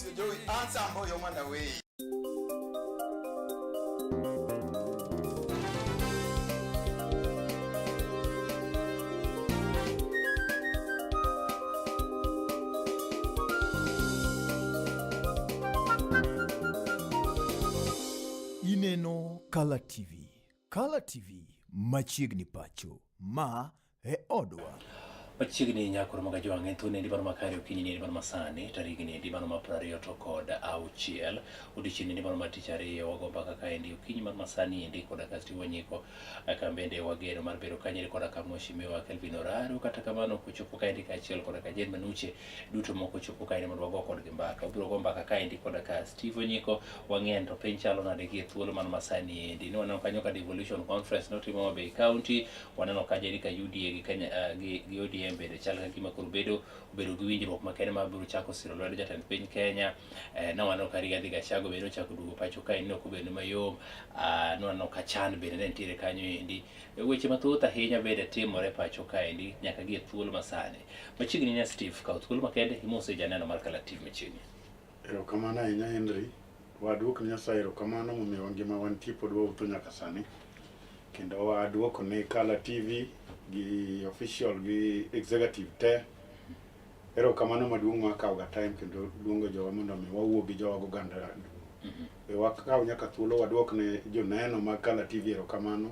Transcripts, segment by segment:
MC Joey answer mboyo mwana we. Ineno Kala TV. Kala TV machiegni pacho. Ma e odwa. Machiegni nyakoro mag ajwang' en thuolo endi mano makare okinyi ni endi mano masani tarigni endi mano ma 26 odiochieng' endi mano mar tich ariyo wago mbaka kaendi okinyi mar masani endi koda ka Steve Wanyiko ka bende wageno mar bedo kanyo koda ka Mheshimiwa Kelvin Oraro kata kamano kochopo kaendi kaachiel koda ka Jane Manuche duto moko chopo kaendi mondo wago kodgi mbaka wabiro go mbaka kaendi koda ka Steve Onyiko wang'en to piny chalo nade gi e thuolo mano masani endi ni waneno kanyo ka devolution conference notimo Homa Bay County waneno ka jeri ka UDA gi Kenya gi ODM bende chal ka gima koro bedo bedo gi winjruok makende ma biro chako siro lwedo jatend piny Kenya ne waneno ka Rigathi Gachagua bende ochako duogo pacho kae ne ok obedo mayom ne waneno ka Chan bende ne nitiere kanyo endi weche mathoth ahinya bende timore pacho kaendi nyaka gi e thuolo masani machiegni ne Steve kaw thuolo makende imose janeno mar Kala TV machiegni. Erokamano ahinya Henry. Waduok ne Nyasaye erokamano momiyowa ngima wantie pod wawuotho nyaka sani. Kendo waduoko ne Kala TV gi official gi executive te. Erokamano maduong' wakawo ga time kendo luongo jowa mondo mi wawuo gi jowa goganda. We wakaw nyaka thuolo waduok ne joneno mag Kala TV erokamano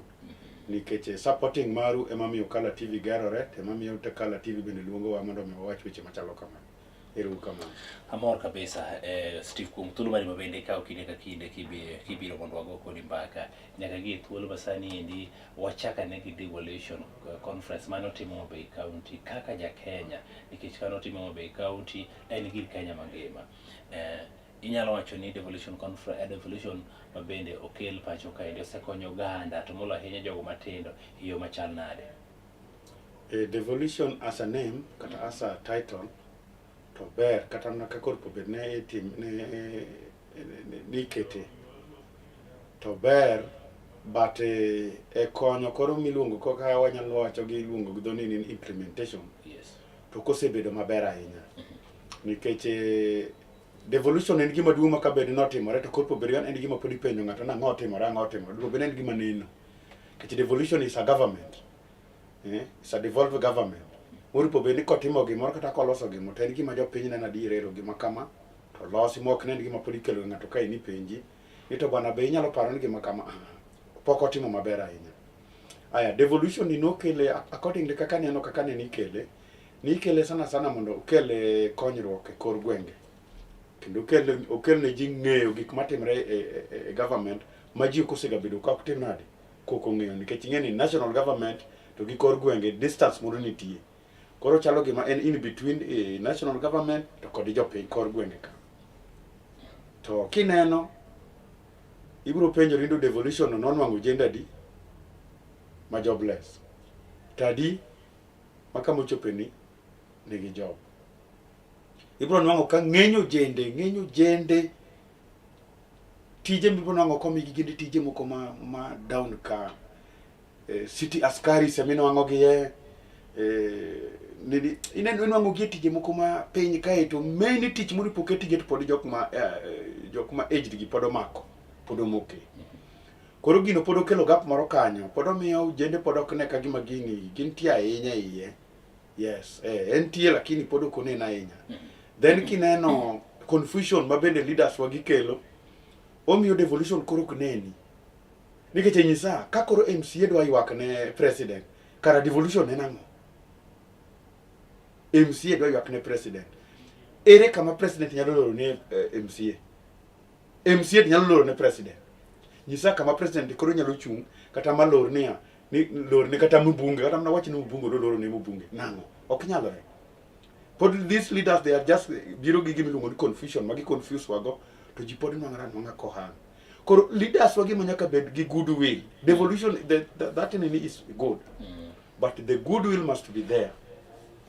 nikech supporting maru ema miyo Kala TV gerore to ema miyo Kala TV bende luongowa mondo mi wawach weche machalo kamano. Ero uru kamano. Amor kabisa Steve kuom thuolo mari mabende ikawo kinde ka kinde kibiro mondo wago kodi mbaka nyaka gi e thuolo masani endi wachak ane gi devolution conference mane otim Homa Bay County kaka ja Kenya nikech kane otim Homa Bay County en gir Kenya mangima inyalo wacho ni devolution conference devolution mabende okel pacho kaendi osekonyo oganda to molo ahinya jogo matindo e yo machal nade? Devolution as a name kata as a title to ber kata mana kaka onego bed ne itim ne nikete to ber but e konyo koro miluongo kaka wanyalo wacho gi iluongo gi dho ni implementation Yes. to kosebedo maber ahinya nikech devolution en gima duong' ma kabed notimore to koro bed en gima pod ipenjo ng'ato ni ang'o otimore ang'o otimore duogo bed en gima neno nikech devolution is a government it's a devolved government moripo bed ni kotimo gimoro kata koloso gimoro to en gima jopiny neno adier ero gima kama to losi mok ne en gima pod ikelo ng'ato ka in ipenji ni to bwana be inyalo paro ni gima kama pok otimo maber ahinya. Aya, devolution ni nokele accordingly kaka neno kaka ne nikele nikele sana sana mondo okel konyruok e kor gwenge kendo okel okel ne ji ng'eyo gik matimore e government ma ji ok osegabedo ka ok tim nade kok ong'eyo nikech ing'e ni national government to gi kor gwenge distance moro nitie koro chalo gima en in between national government to kod jopiny kor gwenge ka to kineno ibiro penjori ni devolution no nonwang'o ojende adi ma jobless to adi ma kama ochope ni nigi job ibiro nwang'o ka ng'eny ojende ng'eny ojende tije mibiro nwang'o komigi gin tije moko ma down ka city askaris ema inwang'o gi nini ineno inwang'o gi e tije moko ma piny kae to main tich moripo oket tije to pod jok ma aged gi pod omako pod omoke koro gino pod okelo gap moro kanyo pod omiyo ojende pod ok ne ka gima gini gintie ahinya e iye yes entie lakini pod ok onen ahinya then kineno confusion ma bende leaders wa gikelo omiyo devolution koro ok neni nikech nyisa ka koro MCA dwa ywak ne president kara devolution en ang'o MCA dwa ywak ne president ere kama president nyalo loro ne MCA MCA nyalo loro ne president nyisa kama president koro nyalo chung' kata ma lor niya ni lor ne kata mbunge kata mana wach ni mbunge loro ne mbunge nang'o ok nyalore pod these leaders they are just biro gi gima iluongo ni confusion magi confuse wago to ji pod nwang'ore anwang'a kohang koro leaders wagi ma nyaka bed gi goodwill devolution that nini is good but the goodwill must be there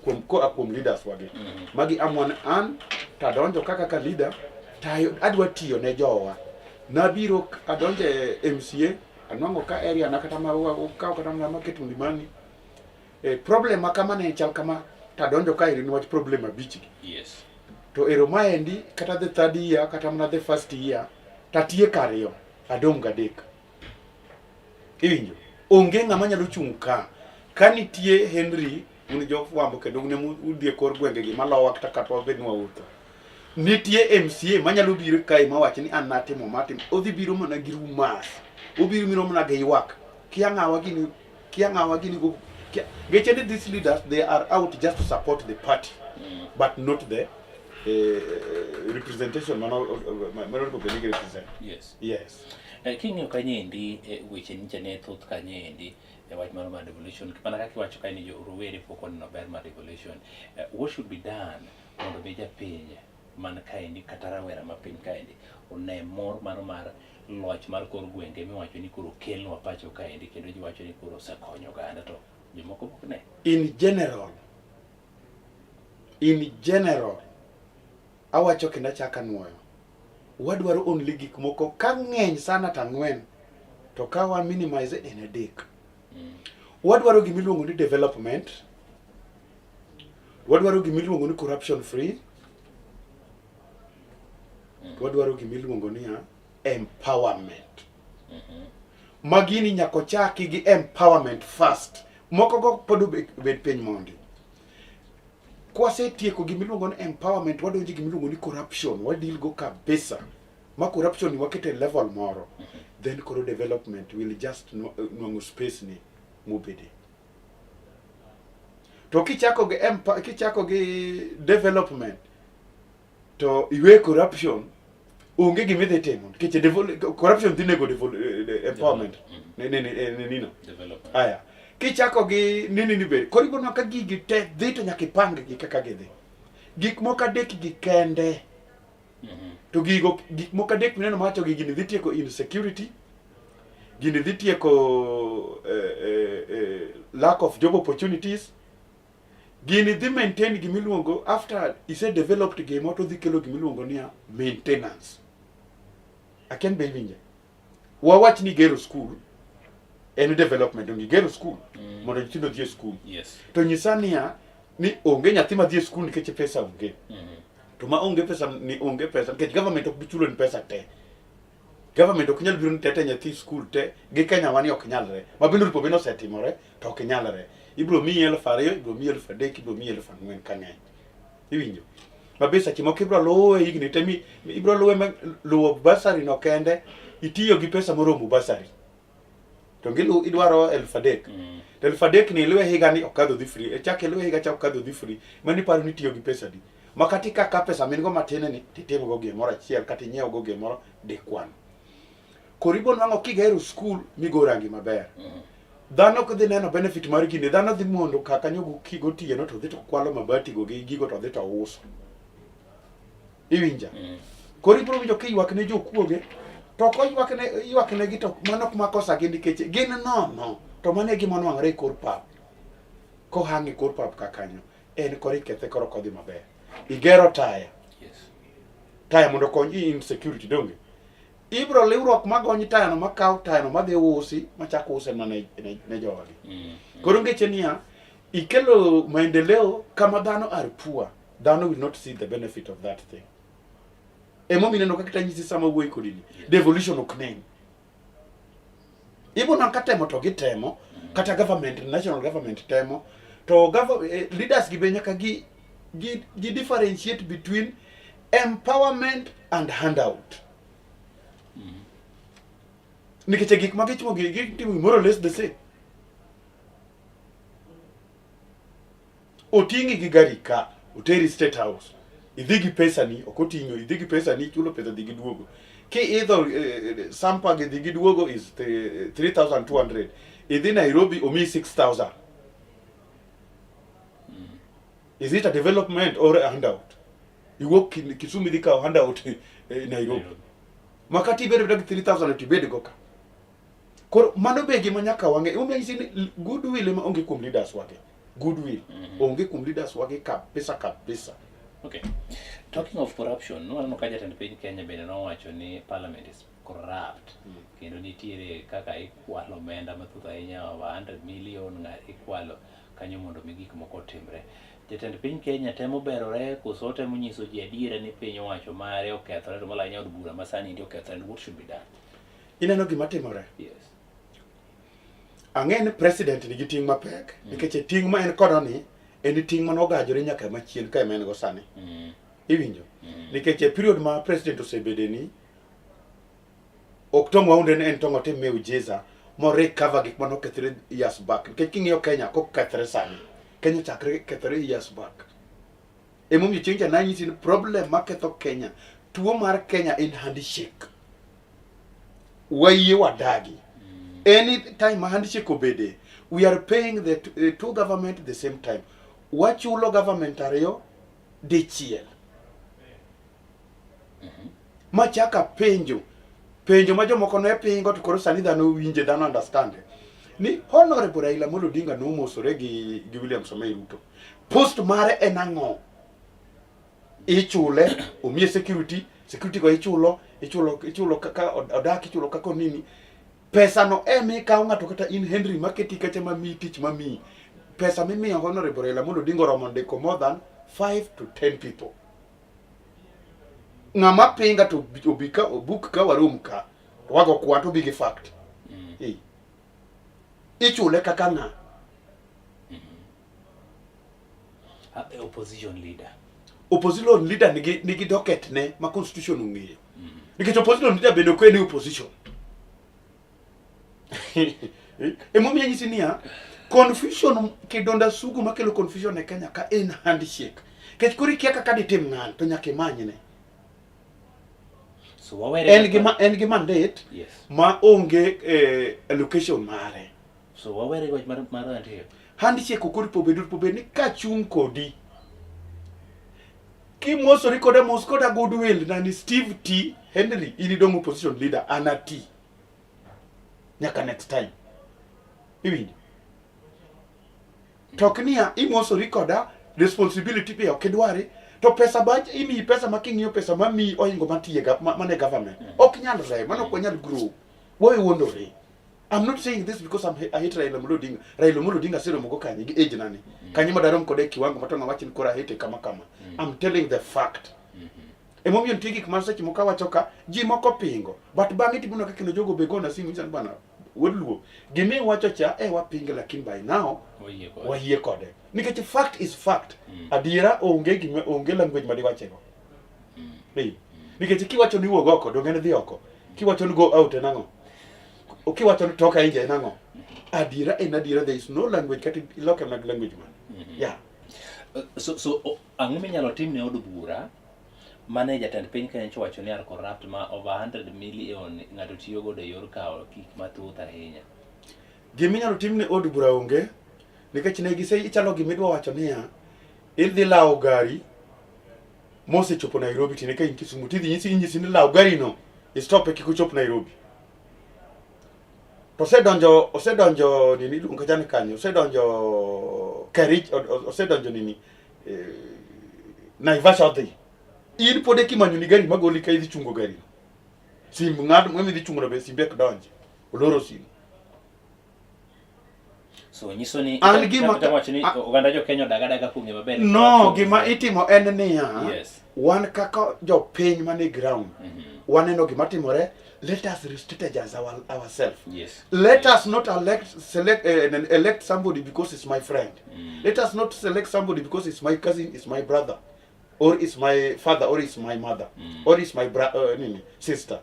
kuom koa kuom leaders wagi magi amwan an tadonjo kaka ka leader tayo adwa tiyo ne jowa nabiro adonjo e MCA anwang'o ka area na kata ma kawo kata mana maket Mlimani problem ma kama ne chal kama tadonjo ka eri niwach problem abich gi Yes. To ero maendi kata the third year kata mana the first year tatieko ariyo adong' gadek. Iwinjo? Onge ng'ama nyalo chung' ka. Ka nitie Henry, un jofwambo kendo un ema udhi e kor gwenge gi malowa kata kata wabed ni wawuotho. Nitie MCA manyalo biro kae mawach ni an natimo matimo. Odhi biro mana gi rumors. Obiro biro mana gi ywak. Kia ng'awa gini, kia ng'awa gini go. Kia, geche ni these leaders they are out just to support the party but not the representation mano mano onego bed ni gi represent. Yes. Yes. King'iyo kanyo endi weche nyicha ne thoth kanyo endi e wach mano mar devolution mana kaka iwacho kae ni jo rowere pok oneno ber mar devolution. What should be done mondo mi japiny man kaendi kata rawera ma piny kaendi one mor mano mar loch mar kor gwenge miwacho ni koro kelnwa pacho kaendi kendo ji wacho ni koro osekonyo oganda to jomoko pok ne. In general, awacho kendo achako anuoyo. Wadwaro only gik moko ka ng'eny sana to ang'wen, to ka wa minimize en adek. Wadwaro gimiluongo ni development, wadwaro gimiluongo ni corruption free, wadwaro gimiluongo ni empowerment. Magini nyaka ochaki gi empowerment first. Moko go pod obed piny mondi. Kwasetieko gimiluongo ni empowerment, wadonjo e gimiluongo ni corruption, wadeal go kabisa. Ma corruption ni waketo e level moro. Then koro development will just nwang'o space ni mobede. To kichako gi development to iwe corruption onge gima idhi timo nikech corruption dhi nego empowerment ne nino. Development. Aya, kichako gi nini ni bed koro ibiro neno ka gigi te dhi to nyaka ipang gi kaka gidhi. Gik moko adek gi kende to gigo gik moko adek mineno mawacho gi gini dhi tieko insecurity, gini dhi tieko lack of job opportunities, gini dhi maintain gimiluongo after ise developed gimo to dhi kelo gimiluongo niya maintenance. Akia ni be iwinja. Wawach ni gero school en development, donge igero school mondo nyithindo odhi e school. To nyisa niya ni onge nyathi madhi e school nikech pesa onge. To ma onge pesa ni onge pesa nikech government ok bi chulo ni pesa te. Government ok nyal biro ni tete nyathi school te gi Kenya wani ok nyalre. Ma bende oripo bende osetimore to ok nyalre. Ibiro miyi 2000, ibiro miyi 3000, ibiro miyi 4000 ka ng'eny. Iwinjo? Ma be seche moko ibiro luwe higni te mi ibiro luwe ma luwo bursary no kende itiyo gi pesa moromo bursary. To gilu idwaro 3000. To 3000 ni iluwe higa ni okadho dhi free. E chak iluwe higa chak okadho dhi free. Mani paro ni itiyo gi pesa di. Ma kata kaka pesa min go matin ni titimo go gimoro achiel kata inyiewo go gimoro dikwan. Koro ibiro nwang'o kigero school migo rangi maber. Dhano ok dhi neno benefit mar gini. Dhano dhi mondo kaka kanyo gotieno to dhi to kwalo mabati go gi gigo to dhi to uso. Iwinja? Koro ibiro winjo kiywak ne jokuoge to ok oywak ne ywak negi to mano ok makosa gi nikech gin nono to mano e gima onwang'ore e kor pap. Kohang' e kor pap ka kanyo en koro ikethe koro ok odhi maber. Igero taya. Taya mondo okony i insecurity donge? Ibiro liwruok magony tayano makaw tayano madhi usi machak use mana ne jogi. Koro ngeche niya, ikelo maendeleo kama dhano are poor, dhano will not see the benefit of that thing. Emomiyo ineno kaka tanyisi sama wuoyi kodi ni, devolution ok nen. Ibo neno ka temo to gitemo, kata government, national government temo, to leaders gi be nyaka gi differentiate between empowerment and handout. Nikech gik ma gitimo gi gitimo more or less the same. Oting'i gi gari ka, oteri State House. Idhi gi pesa ni, ok oting'o, idhi gi pesa ni, ichulo pesa dhi gi duogo. Kiidho Sampa gi dhi gi duogo is 3200. Idhi Nairobi omiyi 6000. Is it a development or a handout? Iwuok Kisumu idhi kawo handout Nairobi. Makati ibedo gi 3000 to ibed go ka. Koro mano be gima nyaka wang'e. Emomiyo anyisi ni goodwill ema onge kuom leaders wage. Goodwill onge kuom leaders wage kabisa kabisa. Okay. Talking of corruption, nwaneno ka jatend piny Kenya bende nowacho ni parliament is corrupt. Kendo nitiere kaka ikwalo omenda mathoth ahinya, over 100 million nga ikwalo kanyo mondo mi gik moko otimre. Jatend piny Kenya temo berore koso otemo nyiso ji adiera ni piny owacho mare okethore to moloyo ahinya od bura ma sani endi okethore and what should be done? Ineno gima timore? Yes. Ang'e ni president nigi ting' mapek nikech ting' ma en kodo ni en ting' mane ogajore nyaka machien ka ema en go sani. Iwinjo? Nikech e period ma president osebede ni ok tong' waunde ni en tong' otim miujiza mo recover gik mane okethre years back. Nikech king'iyo Kenya kokethre sani, Kenya ochakre kethore years back. Emomiyo chieng' cha nanyisi ni problem maketho Kenya, tuo mar Kenya en handshake. Wayie wadagi. Any time ma handshake obede, we are paying the two government the same time. Wachulo government ariyo dichiel. Machaka penjo penjo ma jomoko ne pingo to koro sani dhano winje dhano understand ni Honorable Raila Amolo Odinga nomosore gi William Samoei Ruto. Post mare en ang'o? Ichule, omiye security, security go ichulo, ichulo ichulo kaka odak, ichulo kaka onini. Pesa no ema ikawo ng'ato kata in Henry maketi kacha mamiyi tich mamiyi. Pesa mimiyo Honorable Raila Amolo Odinga oromo ndiko more than 5 to 10 people. Ng'ama pinga to obi ka obuk ka warom ka to wago kwan to obi gi fact. Eh. Ichule kaka ng'a? Opposition leader. Opposition leader nigi docket ne ma constitution ong'eyo. Nikech opposition leader bende ok en opposition. Emomiyo anyisi niya, confusion kidonda sugu makelo confusion e Kenya ka en handshake. Nikech koro ikia kaka ditim ng'ani to nyaka imanyne. So wawere En gi mandate Yes. ma onge allocation mare. So wawere gi wach mar handshake. Handshake ok oripo obed oripo obed ni kachung' kodi. Kimosori koda mos koda goodwill nani Steve T Henry in idong' opposition leader an ati. Nyaka next time. Iwinjo? To ok niya imosori koda responsibility be ok idwari to pesa ba imiyi pesa ma king'iyo pesa mamiyi ohingo mantie mane government. Ok nyalre, mano ok wanyal grow. Wawe wuondore. I'm not saying this because I hate Raila Amolo Odinga. Raila Amolo Odinga aseromo go kanye gi age nani. Kanye madarom kode e kiwango matong' awach ni koro ahate kama kama. I'm telling the fact. Emomiyo nitie gik ma seche moko awacho ka ji moko pingo. But bang'e tibiro ka kendo jogo be gona simu nyisa ni bana wuod Luo. Gima iwacho cha eh wapinge lakini by now Wayie kode. wayie kode. Nikech fact is fact. Adiera onge gima onge language ma diwachego. Eh. Nikech kiwacho ni wuog oko donge en dhi oko. Kiwacho ni go out en ang'o? Kiwacho ni toka nje en ang'o? Adiera en adiera, there is no language kata iloke mag language man. Yeah. So ang'o minyalo tim ne od bura mane jatend piny Kenya nyocha owacho ni are corrupt ma over 100 million ng'ato tiyo godo e yor kawo gik mathoth ahinya? Gima inyalo tim ne od bura onge nikech ne gise ichalo gima idwa wacho niya idhi lawo gari mosechopo Nairobi tine ka in Kisumu tidhi nyisi inyisi ni law gari no istope kik ochop Nairobi. To osedonjo nini iluongo kacha ni kanyo osedonjo Kerich osedonjo nini Naivasha odhi. In pod eka imanyo ni gari magoli ka idhi chungo gari no. Simb ng'at ma idhi chungo no be simbe ok donji. Oloro simu. So nyiso ni An gima itemo wacho ni oganda jo Kenya odag adaga kuom maber. No, gima itimo en niya, Yes. wan kaka jopiny mane ground, waneno gima timore, let us re-strategize ourselves. Yes. Let us not elect somebody because it's my friend. Let us not select somebody because it's my cousin, it's my brother, or it's my father, or it's my mother, or it's my nini, sister.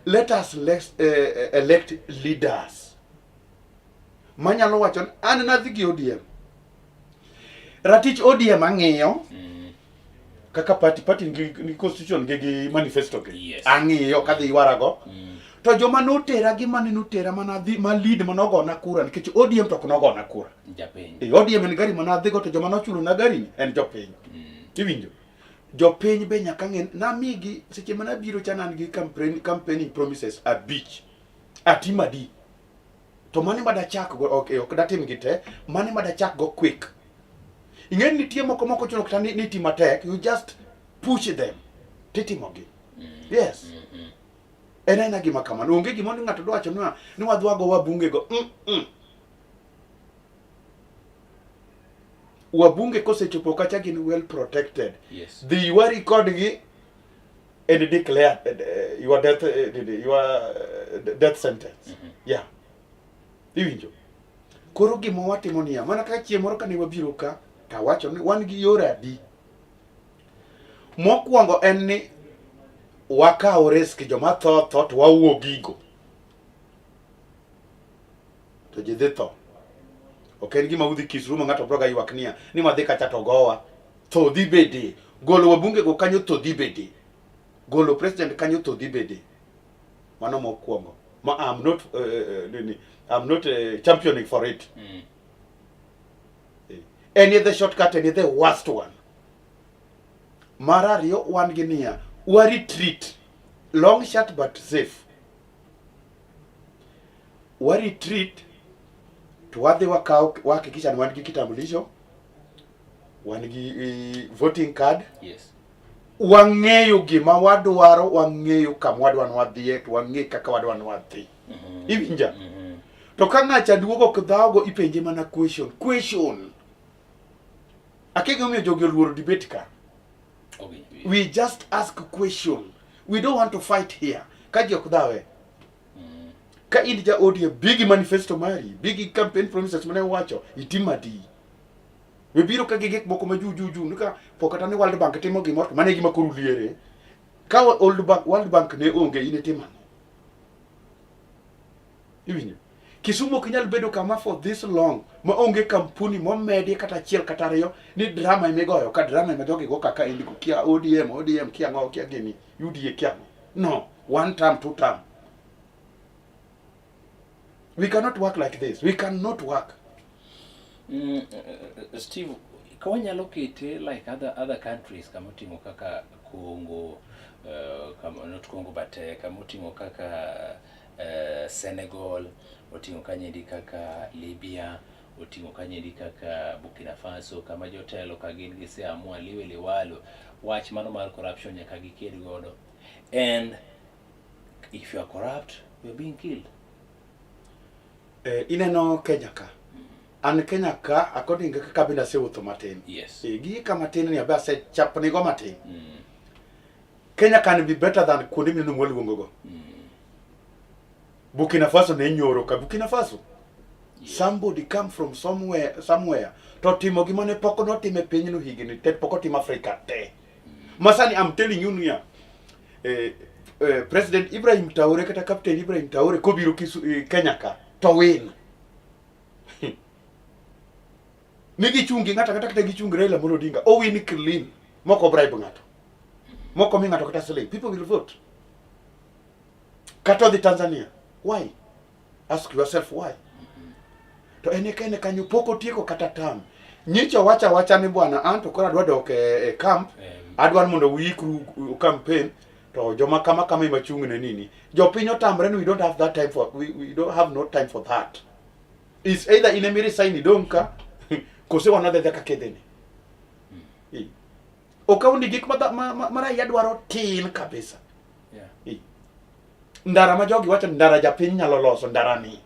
Let us elect leaders. Manyalo wacho ni an nadhi gi ODM. Ratich ODM ang'iyo kaka party nigi constitution gi manifesto gi. Yes. Ang'iyo kadhi ywarago. To joma notera gi mane notera mana dhi ma lead mane ogona kura nikech ODM to ok nogona kura. Japiny. ODM en gari mane adhigo to joma nochulo na gari ni en jopiny. Iwinjo? Jopiny be nyaka ng'e namigi seche mane abiro cha ne an gi campaigning promises 5. Atim adi? To mane madachak go, okay, ok datim gi te, mane madachak go quick. Ing'e ni nitie moko moko chuno kata ni ti matek, you just push them. Titimogi. Yes. En aena gima kamano. Onge gima ni ng'ato dwa wacho ni wadhi wago wabunge go. Wabunge kosechopo kacha gin well protected. Yes. Dhi ywari kodgi and declare your death, your death sentence. Yeah. Iwinjo? Koro gima watimo niya, mana kaka chieng' moro kane wabiro ka, tawacho ni wan gi yore adi. Mokwongo en ni wakawo risk, joma tho tho to wawuo gigo. To ji dhi tho. Ok en gima udhi kisru ma ng'ato bro ga ywak niya, ni wadhi kacha to gowa. Tho dhi bede. Golo wabunge go kanyo tho dhi bede. Golo president kanyo tho dhi bede. Mano mokwongo. Ma I'm not nini, I'm not championing for it. Any the shortcut, any the worst one. Mar ariyo wan gi niya, wa retreat. Long shot but safe. Wa retreat to wadhi wakaw wahakikisha ni wan gi kitambulisho, wan gi voting card. Wang'eyo gima wadwaro, wang'eyo kama wadwa ni wadhiye, to wang'e kaka wadwa ni wadhi. Iwinja? Mhm. To ka ng'acha duogo ok dhawogo, ipenje mana question. Question. Akia gimomiyo jogi oluoro debate ka. Okay. We just ask question. We don't want to fight here. Ka ji ok dhawe. Ka in ja ODM, bi gi manifesto mari, bi gi campaign promises mane uwacho, itim adi. We biro ka gi gik moko ma juu juu juu, ni ka pok kata ni World Bank timo gimoro, to mano e gima koro uliere. Ka Old Bank, World Bank ne onge, in itimo ang'o? Iwinjo? Kisumu ok nyal bedo kama for this long ma onge kampuni momedi kata achiel kata ariyo ni drama emigoyo ka drama ema jogi go kaka indiko kia ODM, ODM kia ang'o, kia gini, UDA kia ang'o. No, one term, two term. We cannot work like this. We cannot work. Steve, ka wanyalo kete like other countries kama oting'o kaka Congo, kama, not Congo but kama oting'o kaka Senegal, oting'o kanyendi kaka Libya, oting'o kanyendi kaka Burkina Faso, kama jotelo ka gin giseamua liwe liwalo, wach mano mar corruption nyaka giked godo. And if you are corrupt, you are being killed. Ineno Kenya ka. An Kenya ka, according kaka kabila asewuotho matin. Gi kama tin ni abe asechapnigo matin. Kenya can be better than kuonde mineno mwaluongo go. Burkina Faso ne nyoro ka Burkina Faso. Somebody come from somewhere to timo gima ne pok notime e pinyno higni te, pok otimo Africa te. Masani I'm telling you niya, President Ibrahim Traore kata Captain Ibrahim Traore kobiro Kenya ka to win. Ni gichungi ng'ato kata kata gichung Raila Amolo Odinga, o win clean, moko bribe ng'ato. Moko mi ng'ato kata siling. People will vote. Kata odhi Tanzania. Why? Ask yourself why. To en e kene kanyo pok otieko kata term. Nyicha wacha wacha ni bwana an to koro adwa dok e camp. Adwa ni mondo uikru campaign to joma kama kama ema chung' ne nini. Jopiny otamre ni we don't have that time for we don't have no time for that. It's either in emiri sign idong' ka kose wanadhi adhiya ka kedheni. Okaw ni gik ma raia dwaro tin kabisa. Ndara ma jogi wacho ni ndara japiny nyalo loso ndara ni.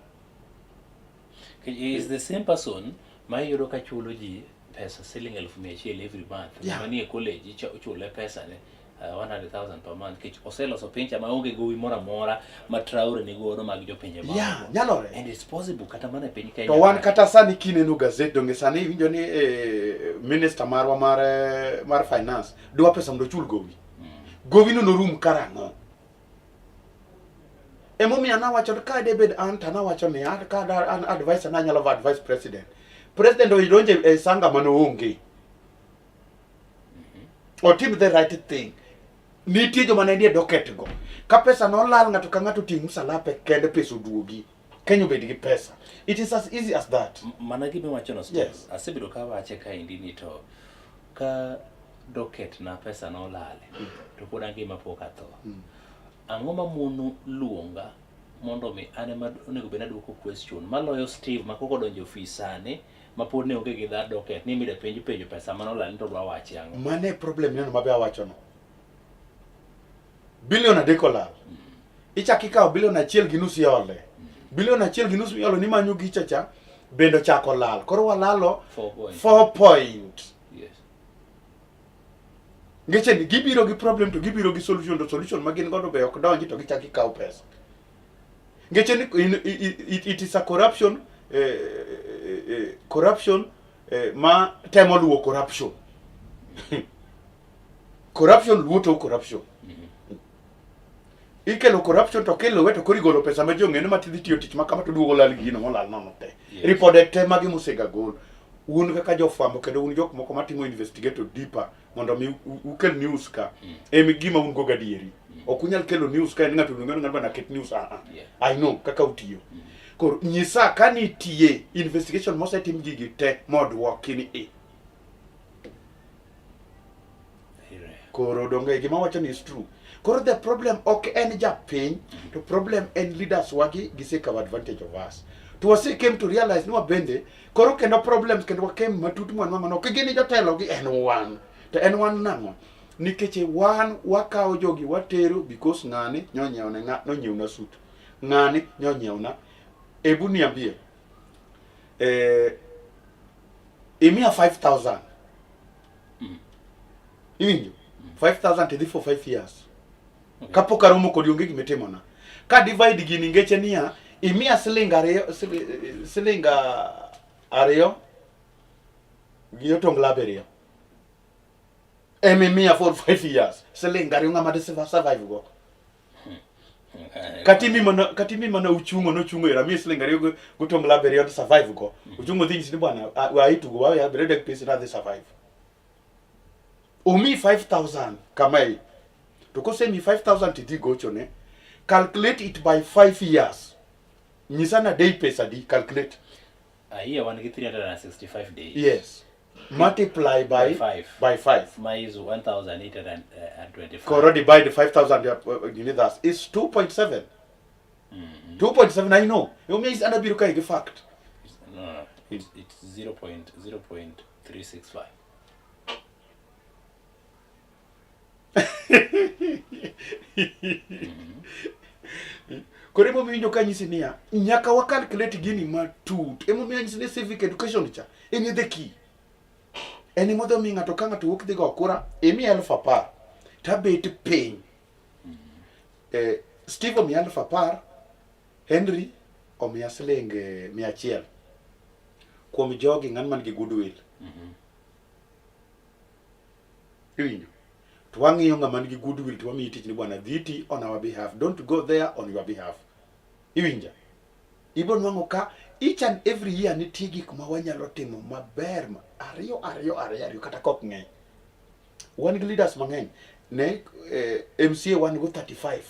He is the same person ma iyudo ka chulo ji pesa siling elfu mia achiel every month. Manie college ichule pesa ne 100,000 per month. Nikech oseloso piny cha maonge gowi moro amora ma Traore ni godo mag jopinje mamoko. Yeah, nyalore. And it's possible kata mana e piny Kenya. To wan kata sani kineno gazet donge sani iwinjo ni minister marwa mar finance dwa pesa mondo ochul gowi. Gowi no norum karang'o? Emomiyo nawacho ni ka debed an to nawacho ni an ka da an advisor nanyalo advise president. President odonje e sanga mane oonge. Otim the right thing. Nitie joma ne nie docket go. Ka pesa nolal ng'ato ka ng'ato ting' msalape kende pesa oduogi. Kenya obed gi pesa. It is as easy as that. Mana gima iwacho no, Steve. Yes. Asebedo ka wache kaendi ni to ka docket na pesa nolale to pod angima pok atho. Ang'o ma mono luonga mondo mi an ema onego bed ni aduoko question maloyo Steve ma kok odonjo e ofis sani ma pod ne onge gi that docket ni mida penj penjo pesa mane olal ni to odwa wache ang'o? Mano e problem neno mabe awacho no. Bilion 3 olal. Ichak ikawo bilion achiel gi nus iole. Bilion achiel gi nus miolo ni manyo gicha cha. Bende ochako lal. Koro walalo 4 point. 4 point. Yes. Ngeche ni gibiro gi problem to gibiro gi solution to solution ma gin godo be ok donji to gichako gikawo pesa. Ngeche ni it is a corruption corruption ma temo luwo corruption. Corruption luwo to corruption. Ikelo corruption to kiluwe to koro igolo pesa ma ji ong'eyo ni ma tidhi tiyo tich ma kama to duogo lal gino molal nono te. Yes. Ripode te magi mosega gol. Un kaka jofwambo kendo un jok moko matimo investigate deeper mondo mi ukel news ka. Em gima un go gadieri. Ok unyal kelo news ka en ng'ato oluongo ni ng'ato bana ket news ah ah. Yeah. I know kaka utiyo. Koro nyisa ka nitie investigation mosetim gigi te modwoki ni e. Very rare. Koro donge gima wacho ni is true. Koro the problem ok en japiny, to problem en leaders wagi gisekawo advantage of us. To wase came to realize ni wabende, koro kendo problems kendo wakem matut mwanwang'o no, ok gin jotelo gi en wan. To en wan nang'o? Nikech wan wakawo jogi watero because ng'ani nyonyiewne ng'a nonyiewna suit. Ng'ani nyonyiewna. Ebu niambie. Imiya 5000. Iwinjo? 5000 tidhi for 5 years. Okay. Kapok aromo kodi onge gima itimona. Ka divide gini ngeche niya, imiya siling ariyo, siling ariyo gi otonglo abiriyo. Ema imiya for 5 years. Siling ariyo ng'ama di survive go. Kata imi mana uchungo nochungo era miyi siling ariyo gotonglo abiriyo to survive go. Uchungo dhi nyisi ni bwana, wa itugo wa ya abiriyo dek pesa nadhi survive. Omi 5000 kamae. To kosemi 5000 tidhi gochone, calculate it by 5 years. Nyisa na day pesa di, calculate. A year wan gi 365 days. Yes. Multiply by By five. By 5. Ma is 1825. Koro divide 5000 you need that. It's 2.7. 2.7 I know. Emomiyo is anabiro kae gi fact. No, no, it's 0.0.365. Koro emomiyo iwinjo ka anyisi niya, nyaka wa calculate gini matut. Emomiyo anyisi ni civic education cha en the key. En ema odhi omiyo ng'ato ka ng'ato wuok dhi go kura, imiye 10,000 tabet piny. Steve omiya 10,000, Henry omiya siling 100. Kuom jogi ng'an man gi goodwill. Iwinjo? To wang'iyo ng'ama nigi goodwill to wamiyi tich ni bwana dhi ti on our behalf. Don't go there on your behalf. Iwinja? Ibiro nwang'o ka each and every year nitie gik ma wanyalo timo maber ma ariyo ariyo ariyo ariyo kata kok ng'eny. Wan gi leaders mang'eny. Ne MCA wan go 35.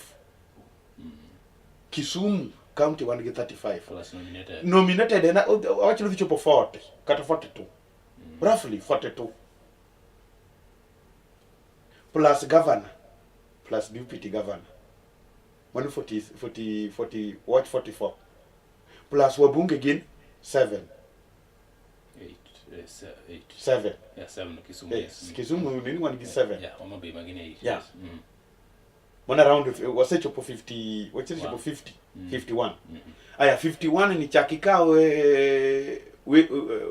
Kisumu County wan gi 35. Plus nominated. Nominated en awacho ni dhi chopo 40 kata 42. Roughly 42. Plus governor, plus deputy governor. Mano 40, 40, 40, what 44. Plus wabunge gin 7. 8, 8. 7. Yeah, 7 Kisumu. Yes. Yes. Kisumu nini wan gi 7. Yeah, Homa Bay magin 8. Yeah. Yes. Mano around wasechopo 50, wasechopo Wow. 50, 51. Aya 51 ni chak ikaw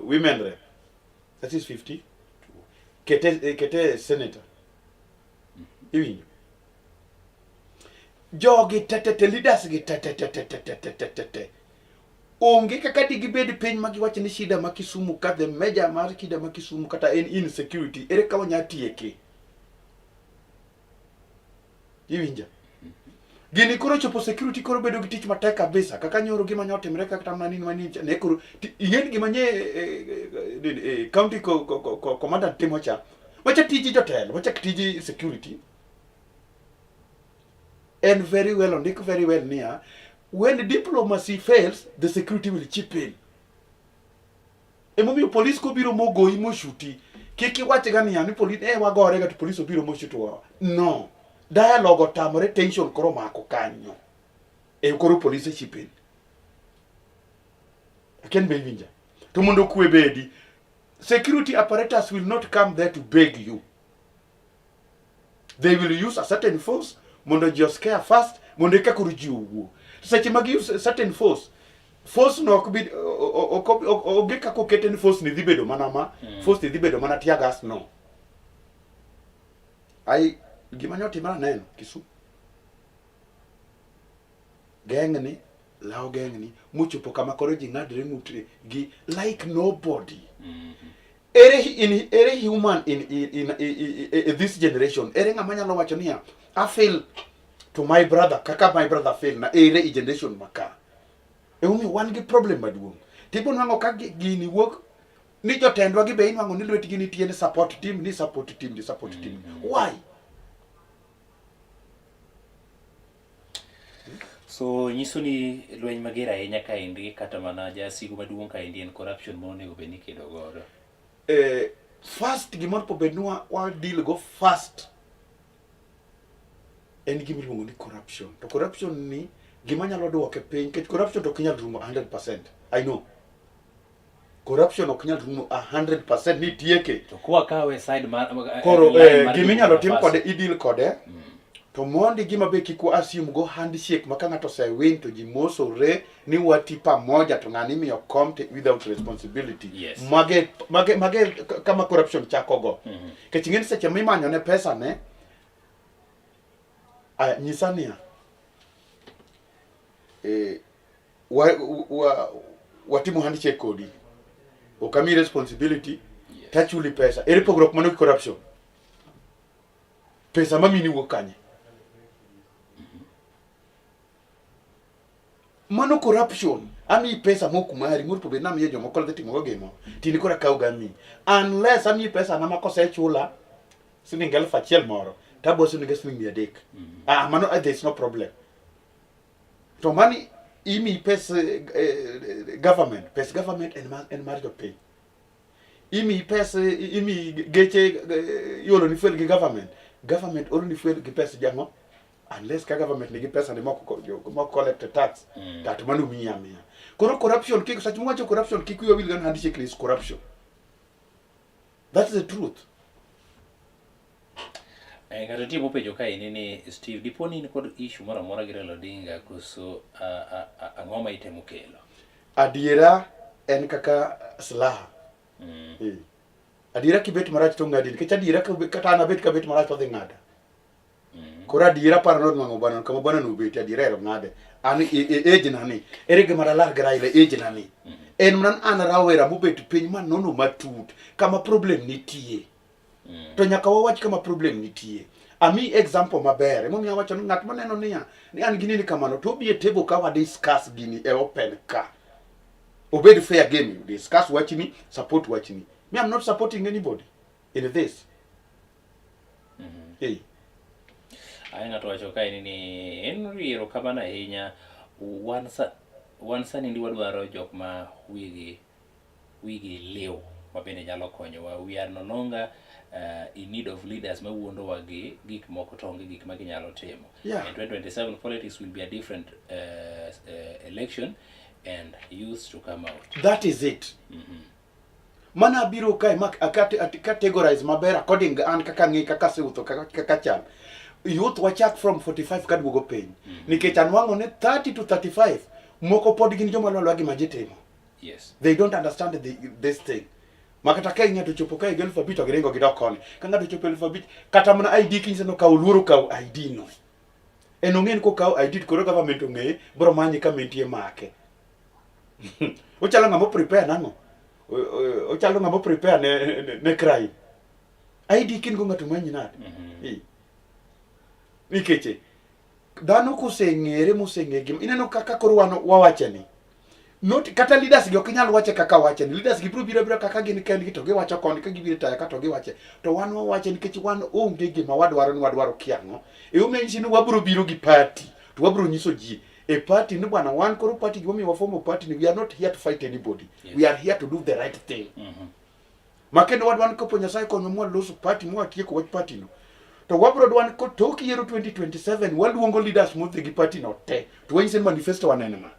women rep. That is 50. Kete senator. Iwinjo? Jogi te te te leaders gi te te te te te te te te te te. Onge kaka digibed piny ma giwach ni shida ma Kisumu ka the major mar shida ma Kisumu kata en insecurity ere ka wanya tieke. Iwinja? Gini koro chopo security koro bedo gi tich matek kabisa kaka nyoro gima nyotimre kata mana nini manini ne koro ing'eni gima nye county commandant timo cha wacha tiji jotelo wacha tiji security en very well ondik very well niya when diplomacy fails the security will chip in. Emomiyo police kobiro mogoyi moshuti kik iwach ga niya ni police wagore ga to police obiro moshutowa. No, dialogue otamore, tension koro mako kanyo e koro police chip in. Akia be iwinja? To mondo kwe bedi, security apparatus will not come there to beg you. They will use a certain force mondo ji oscare first mondo eka koro ji owuo. Seche ma gi use certain force, Force no ok bi ok onge kaka okete ni force ni dhi bedo mana ma, force ni dhi bedo mana tear gas no. Ai gima ne otimore aneno Kisumu. Geng'ni lawo geng'ni mochopo kama koro ji ng'adre ng'utre gi like nobody. Ere in ere human in this generation ere ng'ama nyalo wacho niya I feel to my brother kaka my brother feel na ere i generation maka. Emomiyo wan gi problem maduong'. Tipo nwang'o ka gini wuok ni jotendwa gi be inwang'o ni lwetgi nitie ni support team ni support team ni support team. Why? So nyiso ni lweny mager ahinya kaendi kata mana jasigu maduong' kaendi en corruption ma onego bed ni ikedo godo. First gima onego bed ni wa deal go first en gima iluongo ni corruption. To corruption ni gima nyalo duoke piny nikech corruption to ok nyal rumo 100%. I know. Corruption ok nyal rumo 100% ni tieke. To kwa kawe side mar Koro line mar gima inyalo tim Burkina kode Faso. i deal kode to mondi gima be kik wa assume go handshake ma ka ng'ato osewin to ji mosore ni wati pamoja to ng'ani imiyo kom to without responsibility. Yes. Mage kama corruption chako go. Nikech ing'e ni seche mimanyo ne pesa ne aya nyisa niya watimo handshake kodi ok amiyi responsibility Yes. tachuli pesa ere pogruok mano gi corruption pesa mamini wuok kanye mano corruption amiyi pesa mok mari moripo bed namiye jomoko dhi timogo gimo tini koro akaw gamiyi unless amiyi pesa na ma kosechula siling 1000 moro tabo siling 300. Ah, mano there is no problem. To mani imi pes government, pes government en mar jopiny. Imi pes imi geche iolo ni fuel gi government. Government olo ni fuel gi pes jang'o? Unless ka government nigi pesa ni moko moko collect tax, to mano miyi amiya. Koro corruption kik sach mwacho corruption kik wiwa wil gan handshake is corruption. That's the truth. Ng'ato nitie mopenjo kaendi ni Steve, dipo ni in kod issue moro amora gi Raila Odinga koso ang'o ma itemo kelo? Adiera en kaka silaha. Adiera kibet marach to ng'adi nikech adiera kata an abet kabet marach to odhi ng'ada. Koro adiera paro ni nwang'o bwana kama bwana no obete adiera ero ng'ade. An e age na ni ere gima dalar gi Raila e age na ni. En mana an rawera mobet piny ma nono matut kama problem nitie. To nyaka wawach kama problem nitie. Ami example maber. Emomiyo awacho ni ng'at maneno niya ni an gi nini kamano to obi e table ka wa discuss gini e open ka. Obed fair game, discuss wachni, support wachni. Me I'm not supporting anybody in this. Hey. Aya ng'ato wacho kaendi ni en erokamano ahinya wan sani ndi wadwaro jok ma wigi liw ma bende nyalo konyowa. We are no longer in need of leaders mawuondowa gi gik moko to onge gik ma ginyalo timo. Yeah. In 2027 politics will be a different election and youth to come out. That is it. Mana biro kae ma categorize maber according an kaka ng'e kaka asewuotho kaka chal. Youth wachak from 45 kaduogo piny. Nikech anwang'o ni 30 to 35 moko pod gin joma lwalwa gima ji timo. Yes. They don't understand this thing. Makata ka ng'ato chopo ka higa 5000 to giringo gidok koni. Ka ng'ato chopo 5000 kata mana ID kinyise no kaw luoro kaw ID no. En ong'e ni kokaw ID to koro government ong'eye bro manye kama entie make. Ochalo ng'ama prepare nang'o? Ochalo ng'ama prepare ne crime. ID kin go ng'ato manyi nade? Nikech dhano koseng'ere moseng'e gima ineno kaka koro wan wawache ni not kata leaders gi ok nyal wache kaka wache ni leaders gi biro biro biro kaka gin kendgi to giwacho koni ka gibiro taya ka to giwache to wan wawache nikech wan onge gima wadwaro ni wadwaro kiang'o e omiyo nyisi ni wabiro biro gi party to wabiro nyiso ji e party ni bwana wan koro party gimomiyo wafomo party ni we are not here to fight anybody. Yes. We are here to do the right thing. Ma kendo wadwa ni kopo Nyasaye konyo mwaloso party mwatieko wach party no to wabro dwa ni kotok yiero 2027 waluongo leaders modhi gi party no te to wanyise ni manifesto waneno ma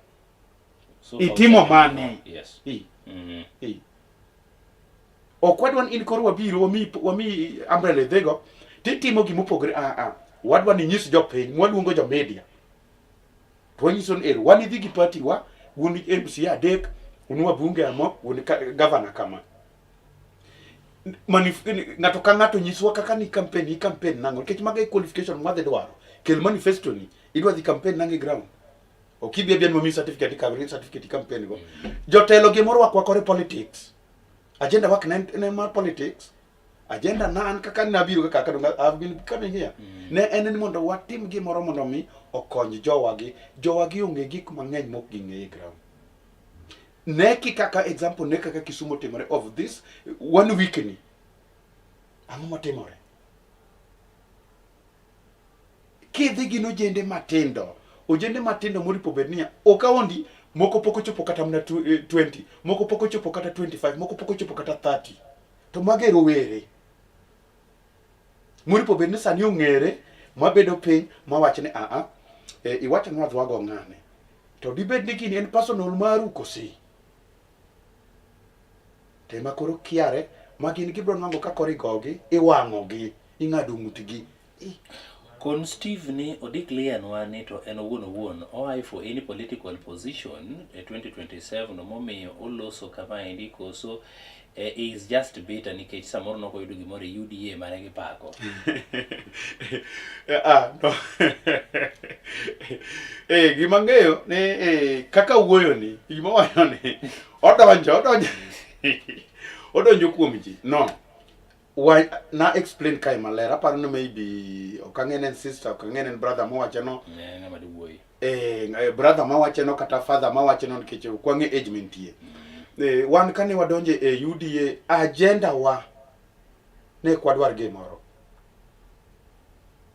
So itimo mane? Yes. Ok wadwa ni in koro wabiro wami umbrella idhigo titimo gimopogore. Wadwa ni nyis jopiny mwaluongo jo media to wanyiso ni ero wan idhi gi party wa Un MCA adek, un wabunge amo, un governor kama. Ng'ato ka ng'ato nyiswa kaka ni campaign, i campaign nang'o, nikech mago e qualification mwadhi dwaro. Kel manifesto ni, idwa dhi campaign nang'o e ground. Ok ibi abia ni mamiyi certificate ikaw certificate i campaign go. Jotelo gi morwako kore politics. Agenda wak ne mar politics. Agenda na an kaka nabiro kaka kaka I've been coming here. Ne en ni mondo watim gimoro mondo mi okony jowagi. Jowagi onge gik mang'eny mok ging'eyo e ground. Ne ki kaka example ne kaka Kisumu timore of this one week ni. Ang'o motimore? Kidhi gin ojende matindo, ojende matindo moripo bed niya, ok awondi, moko pok ochopo kata mana 20, moko pok ochopo kata 25, moko pok ochopo kata 30. To mago e rowere. Moripo bed ni sani ong'ere, mabedo piny, mawach ni aa, iwacho ni wadhi wago ng'ane. To dibed ni gini en personal maru kose? To ema koro kiare, ma gin gibiro nwang'o ka koro igogi, iwang'ogi, ing'ado ng'utgi. Kon Steve ni odeclare nwa ni to en owuon owuon oai for any political position e 2027 momiyo oloso kamaendi koso is just bitter nikech samoro nok oyudo gimoro e UDA mane gipako. Ah, no. Gima ng'eyo ni kaka wuoyo ni, gima wacho ni odonjo odonjo kuom ji. No. Why, na explain kae maler. Aparo ni maybe ok ang'e ni en sister, ok ang'e ni en brother mowacho no. Ne ng'ama diwuoyi. Brother mawache no kata father mawache no nikech ok wang'e age mentie. Wan kane wadonje e UDA, agenda wa ne ok wadwar gimoro.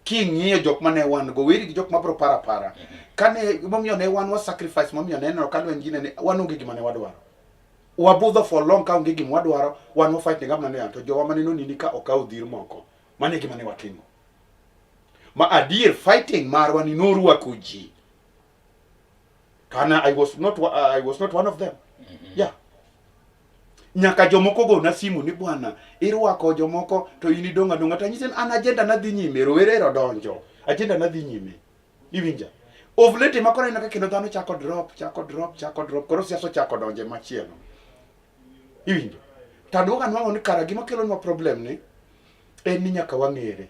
King'iyo jok mane wan go, weri gi jok mabro para para. Kane momiyo ne wan wa sacrifice, momiyo ne neno ka lweny gine ne wan onge gima ne wadwaro. Wabudho for long ka onge gima wadwaro, wan wa fight ne gavana ne to jowa mane nonini ka okawo dhir moko. Mano e gima ne watimo. Ma adier fighting marwa ni norwako ji. Kana I was not one of them. Yeah. Nyaka jomoko go na simu ni bwana, irwako jomoko to in idong' adong'a. To anyise ni an agenda na dhi nyime, rowere ero donjo. Agenda na dhi nyime. Iwinja? Of late ma koro ineno ka kendo dhano chako drop, chako drop, chako drop. Koro siasa ochako donje machielo. Iwinjo? To aduogo anwang'o ni kara gima kelonwa problem ni en ni nyaka wang'ere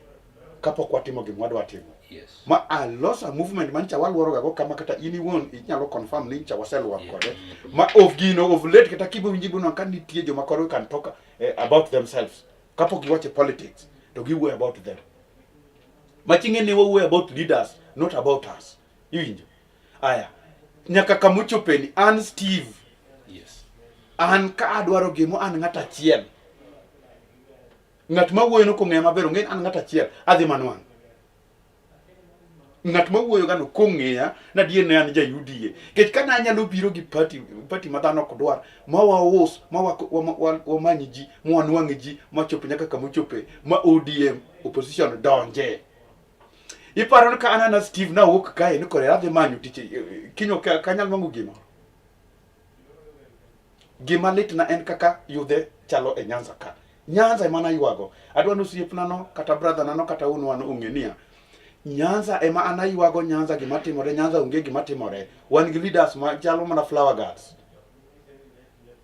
kapok watimo gima wadwa timo. Yes. Ma alosa movement mancha waluoro ga go kama kata in iwuon inyalo confirm ni ncha waseluor kode. Ma of gino of late kata kibo winji bono ka nitie joma koro can talk about themselves. Kapok giwacho politics to giwuoyo about them. Maching'e ne wawuoyo about leaders not about us. Iwinjo? Aya. Nyaka kamochopeni an Steve. Yes. An ka adwaro gimo an ng'at achiel. Ng'at ma wuoyo no kong'eya maber ong'e an ng'at achiel adhi manwang'. Ng'at ma wuoyo gano kong'eya na adier ne an ja UDA. Nikech ka nanyalo biro gi party ma dhano ok dwar, ma waus, ma wamany ji, ma wanwang' ji, ma chop nyaka kama ochope, ma ODM opposition donje. Iparo ni ka an ana Steve nawuok kae ni kore adhi manyo tich, kiny ok anyal nwang'o gimoro. Gima litna en kaka yudhe chalo e Nyanza ka. Nyanza ema naywago. Adwa ni osiepna no, kata brother na no, kata wuonwa no ong'e niya, Nyanza ema an aywago. Nyanza gima timore, Nyanza onge gima timore. Wan gi leaders ma chalo mana flower girls.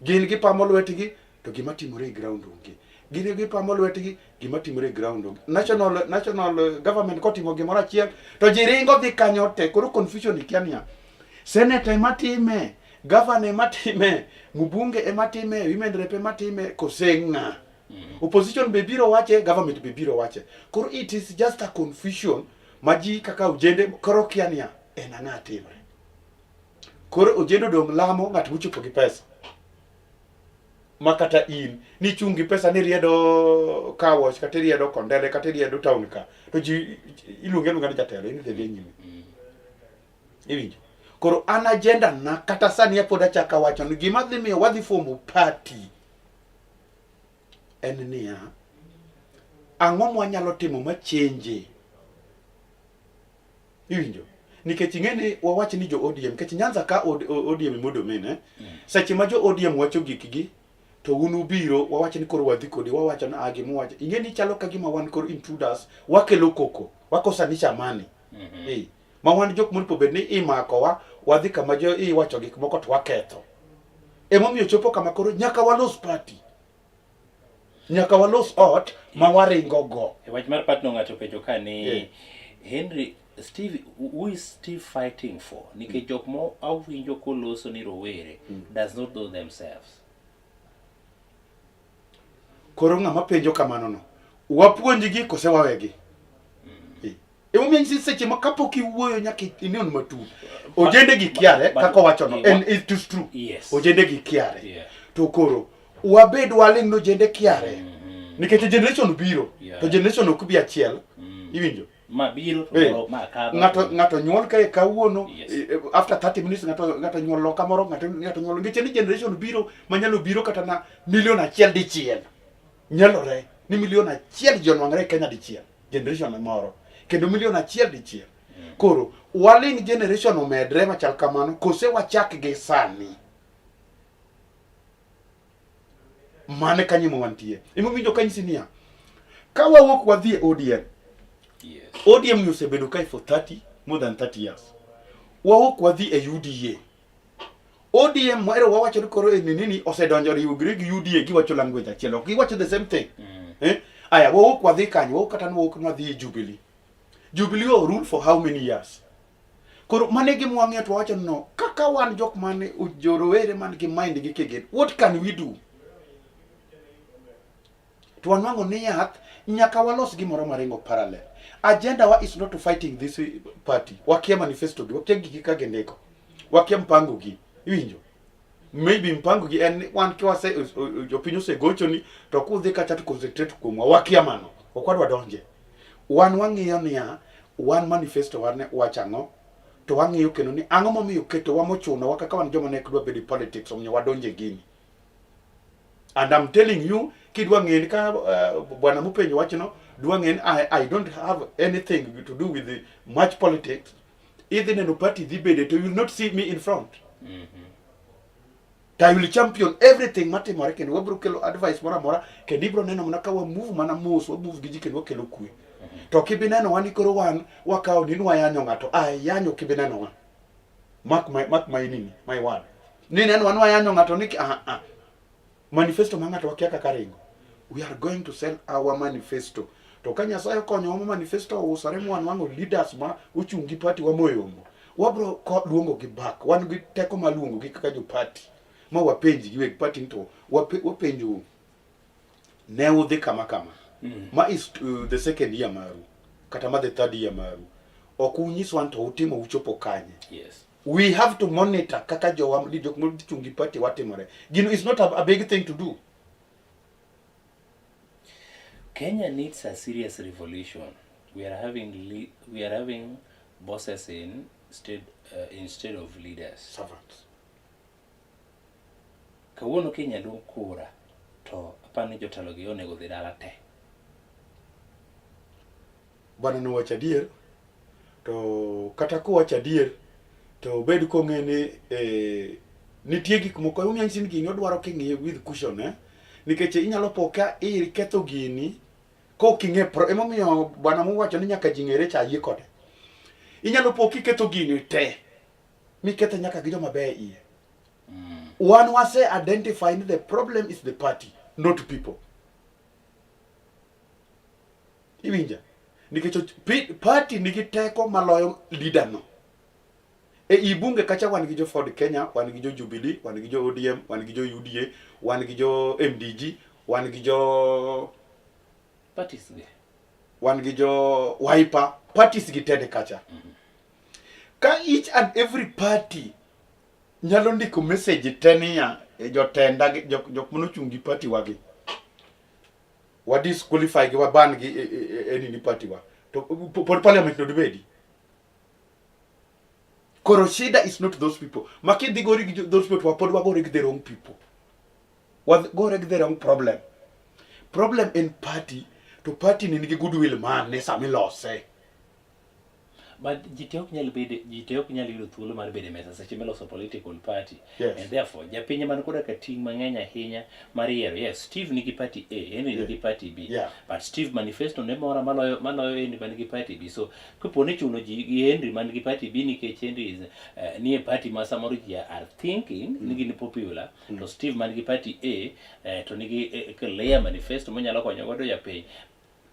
Gin gipamo lwetgi to gima timore e ground onge. Gin gipamo lwetgi, gima timore e ground onge. National government kotimo gimoro achiel to ji ringo dhi kanyo te. Koro confusion ikia niya, senator ema time, governor ema time, mbunge ema time, women rep ema time, kose ng'a? Opposition be biro wache, government be biro wache. Koro it is just a confusion ma ji kaka ojende koro kia niya, en ang'a timre. Koro ojende odong' lamo ng'at mochopo gi pesa. Ma kata in nichung' gi pesa ni riedo car wash, kata iriedo Kondele, kata iriedo town ka, to ji iluongi aluonga ni jatelo, in idhi dhi nyime. Iwinjo? Koro an agenda na kata sani pod achako awacho ni gima dhi miyo wadhi fomo party en niya, ang'o mwanyalo timo ma change? Iwinjo? Nikech ing'e ni wawach ni jo ODM, nikech Nyanza ka ODM ema odomain, eh? Seche ma jo ODM wacho gikgi, to un ubiro, wawach ni koro wadhi kodi, wawacho ni ah, gima uwacho. Ing'e ni chalo ka gima wan koro intruders, wakelo koko, wakosanisha amani. Ma wan jok moripo bed ni imakowa, Wadhi kama jo iwacho gik moko to waketho. Emomiyo chopo kama koro nyaka walos party. Nyaka walos ot ma waringo go. E wach mar partner ng'ato penjo ka ni Yeah. Henry Steve who is Steve fighting for? Nikech jok mo awinjo koloso ni rowere does not know themselves. Koro ng'ama penjo kamano no, wapuonjgi kose wawegi? Eh. Emomiyo anyisi seche ma kapok iwuoyo nyaka inon matut. Ojende gi kiare kaka owacho no, and it is true. Yes. Ojende gi kiare. Yeah. To koro wabed waling' no ojende kiare. Nikech generation biro, to generation ok bi achiel. Iwinjo? Ma biro to Eh, moro ma kadho. ng'ato ng'ato nyuol kae kawuono Yes. after 30 minutes ng'ato ng'ato nyuol loka moro ng'ato ng'ato nyuol ngeche ni generation biro manyalo biro kata na milion achiel dichiel nyalore ni milion achiel ji onwang're e Kenya dichiel generation moro kendo milion achiel dichiel koro waling generation omedre machal kamano kose wachak gi sani mane kanyo ema wantie emomiyo kanyisi niya ka wawuok wadhi e ODM Yes. ODM ni osebedo kae for 30 more than 30 years. Wawuok wadhi e UDA. ODM mwero wawacho ni koro e nini osedonjo riwgre gi UDA giwacho language achiel ok giwacho the same thing. Eh? Aya wawuok wadhi kanyo wawuok kata ni wawuok ni wadhi e Jubilee. Jubilee o rule for how many years? Koro mane gima wang'iyo to wawacho ni no kaka wan jok mane jorowere man gi mind gi kigin what can we do? To wanwang'o ni yath nyaka walos gimoro maringo parallel. Agenda wa is not to fighting this party. Wakia manifesto gi, wakia gigi ka gindiko. Wakia mpango gi. Iwinjo? Maybe mpango gi en ni wan kiwase jopiny osegochoni to kudhi kacha to concentrate kuomwa. Wakia mano. Ok wadwa donje. Wan wang'iyo niya, wan manifesto wan wacho ang'o? To wang'iyo kendo ni ang'o momiyo ketowa mochunowa kaka wan joma ne ok dwa bedo e politics omiyo wadonje gini. And I'm telling you, kidwa ng'e ni ka bwana mupenjo wachno, dwa ng'e ni I don't have anything to do with the much politics. Idhi neno party dhi bede to you will not see me in front. To I will champion everything matimore kendo wabiro kelo advice moro amora kendo ibiro neno mana ka wa move mana mos, wa move gi ji kendo wakelo kwe. To ok ibi neno wa ni koro wan wakawo ni nwayanyo ng'ato, ayanyo ok ibi neno wa. Mark my nini, my word. Ni neno wan wayanyo ng'ato ni ah ah. Manifesto ma ng'ato wakia kaka ringo. We are going to sell our manifesto. To ka Nyasaye okonyowa ma manifesto ousore ma wanwang'o leaders ma ochung' gi party wa moyombo, wabro luongo gi back. Wan gi teko mar luongo gi kaka jo party. Ma wapenj gi weg party ni to wapenjo ne udhi kama kama. Ma is the second year maru kata ma the third year maru. Ok unyiswa ni to utimo uchopo kanye. Yes. We have to monitor kaka jowa jok mochung' gi party watimore. Gino is not a big thing to do. Kenya needs a serious revolution. We are having bosses instead of leaders. Servants. Kawuono Kenya luong kura to apani ni jotelo gi onego dhi dala te. Bwana nowacho adier to kata kowacho adier to obed kong'e ni nitie gik moko emomiyo anyisi ni gini odwaro king'iye with caution nikech inyalo po ka iketho gini kok ing'e pro emomiyo bwana mowacho ni nyaka ji ng'ere cha ayie kode. Inyalo po kiketho gini te mikethe nyaka gi joma beyo e iye. Wan wase identify ni the problem is the party not people. Iwinja? Nikech party nigi teko maloyo leader no. E i bunge kacha wan gi jo Ford Kenya, wan gi jo Jubilee, wan gi jo ODM, wan gi jo UDA, wan gi jo MDG, wan gi jo Parties gi. wan gi jo Wiper, parties gi tede kacha. Ka each and every party nyalo ndiko message te niya e jotenda gi jok manochung' gi party wa gi. Wa disqualify gi wa ban gi e nini party wa. To pod parliament no dibedi. Koro shida is not those people. Ma kidhi gori gi those people to pod wagore gi the wrong people. Wagore gi the wrong problem. Problem en party to party ni nigi goodwill mane sama ilose. But ji te ok nyal bede, ji te ok nyal yudo thuolo mar bedo e mesa seche miloso political party. Yes. And therefore, japiny man koda ka ting' mang'eny ahinya mar yiero. Yes, Steve nigi party A, Henry nigi party B. Yeah. But Steve manifesto ne mora maloyo maloyo Henry man gi party B. So kopo ni chuno ji gi Henry man gi party B nikech Henry is nie party ma samoro ji are thinking ni gin popular, to Steve man gi party A to nigi clear manifesto monyalo konyo godo japiny.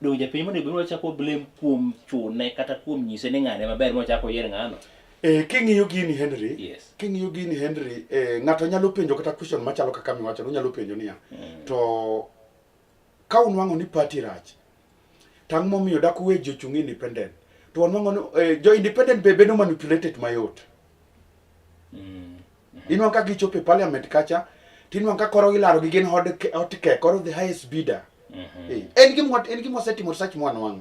Donge japiny monego bed ni wachako blame kuom chune kata kuom nyise ni ng'ane maber mochako yier ng'ano? King'iyo gini Henry, Yes. king'iyo gini Henry, ng'ato nyalo penjo kata question machalo kaka miwacho, onyalo penjo niya, to ka unwang'o ni party rach, to ang'o momiyo dak uwe ji ochung' independent? To wanwang'o ni jo independent be bedo manipulated mayot. Inwang'o ka gichopo e parliament kacha, tinwang'o ka koro gilaro gi gin hot hot cake, koro the highest bidder. En gima wasetimo research mwanwang'o.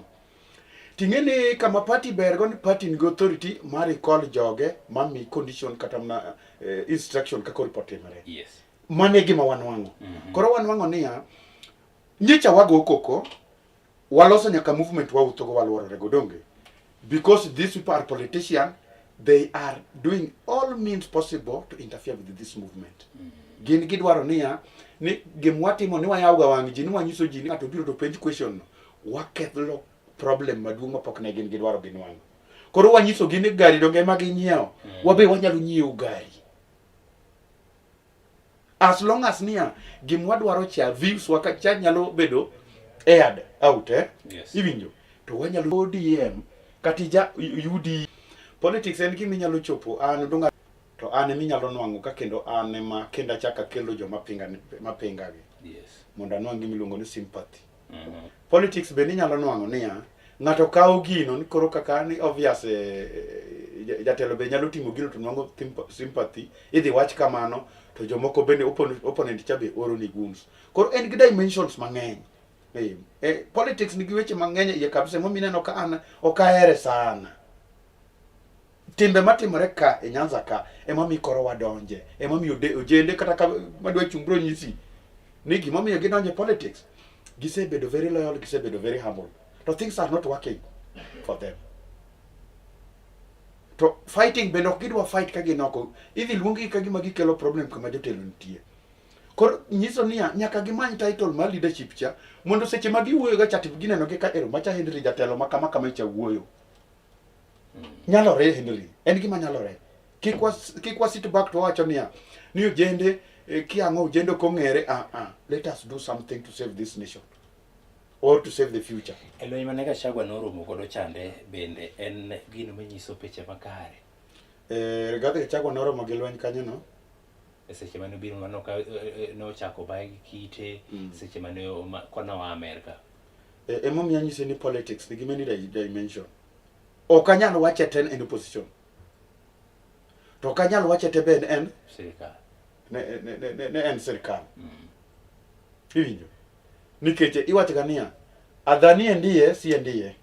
Ting'e ni kama party ber go ni party nigi authority mar recall joge mami condition kata mana instruction kaka oripo timore. Mano e gima wanwang'o. Koro wanwang'o niya, nyicha wago koko, waloso nyaka movement wawuothogo waluorore go donge. Because these people are politicians, they are doing all means possible to interfere with this movement. Gin gidwaro niya, ni gima watimo ni wayawo ga wang' ji, ni wanyiso ji ni ng'ato biro to penj question no, waketho problem maduong' mapok ne gin gidwaro ginwang'o. Koro wanyiso gi ni gari donge ema ginyiewo, wabe wanyalo nyiewo gari. As long as niya, gima wadwaro cha, views wa cha nyalo bedo aired out, eh? Yes. Iwinjo? To wanyalo ODM kata ija UD. Politics en gima inyalo chopo, an donga to an ema inyalo nwang'o ka kendo an ema kendo achako akelo joma pinga mapinga gi. Yes. Mondo anwang' gima iluongo ni sympathy. Politics bende inyalo nwang'o niya, ng'ato kawo gino ni koro kaka ni obvious jatelo be nyalo timo gino to nwang'o sympathy, idhi wach kamano to jomoko bende opponent cha be oro ni goons. Koro en gi dimensions mang'eny. Politics nigi weche mang'eny e iye kabisa, emomiyo ineno ka an ok ahere sana. Timbe matimore ka e Nyanza ka emomiyo koro wadonje, emomiyo ojende kata ka madwa chung' bro nyisi ni gimomiyo gidonje politics, gisebedo very loyal, gisebedo very humble, to things are not working for them. To fighting bende ok gidwa fight ka gin oko, idhi luong gi ka gima gikelo problem kama jotelo nitie. Koro nyiso niya, nyaka gimany title mar leadership cha, mondo seche ma giwuoyo ga cha to gineno gi ka ero macha Henry jatelo ma kama kama cha wuoyo. Nyalore Henry, en gima nyalore. Kik wa sit back to wacho niya, ni ojende kiang'o ojende ok ong'ere, let us do something to save this nation or to save the future. E lweny mane Gachagua noromo godo chande bende en gino manyiso picha makare. Rigathi Gachagua noromo gi lweny kanyo no. E seche mane obiro mano ka nochako baye gi kite, seche mane kona wa Amerka. Emomiyo anyise ni politics nigi many dimension. Ok anyal wache te en opposition. To ok anyal wache te be en sirikal. Ne en sirikal. Iwinjo? Nikech iwacho ga niya, adhanie ndiye siye ndiye.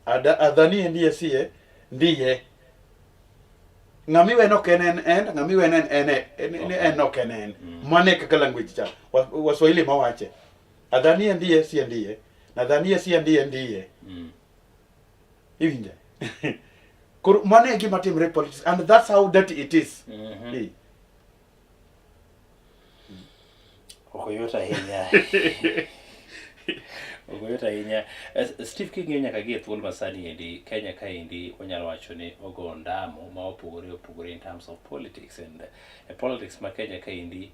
Adhanie ndiye siye ndiye. Ng'ama iwe no ok en en en, ng'ama iwe en en en, en ok en en. Mano e kaka language cha. Waswahili mawache. Adhanie ndiye siye ndiye. Nadhanie siye ndiye ndiye. Iwinjo? Koro mano e gima timore e politics and that's how dirty it is. Ok oyot ahinya. Ok oyot ahinya. Steve, king'iyo nyaka gi e thuolo masani endi, Kenya kaendi wanyalo wacho ni ogo ondamo ma opogore opogore in terms of politics, and e politics ma Kenya kaendi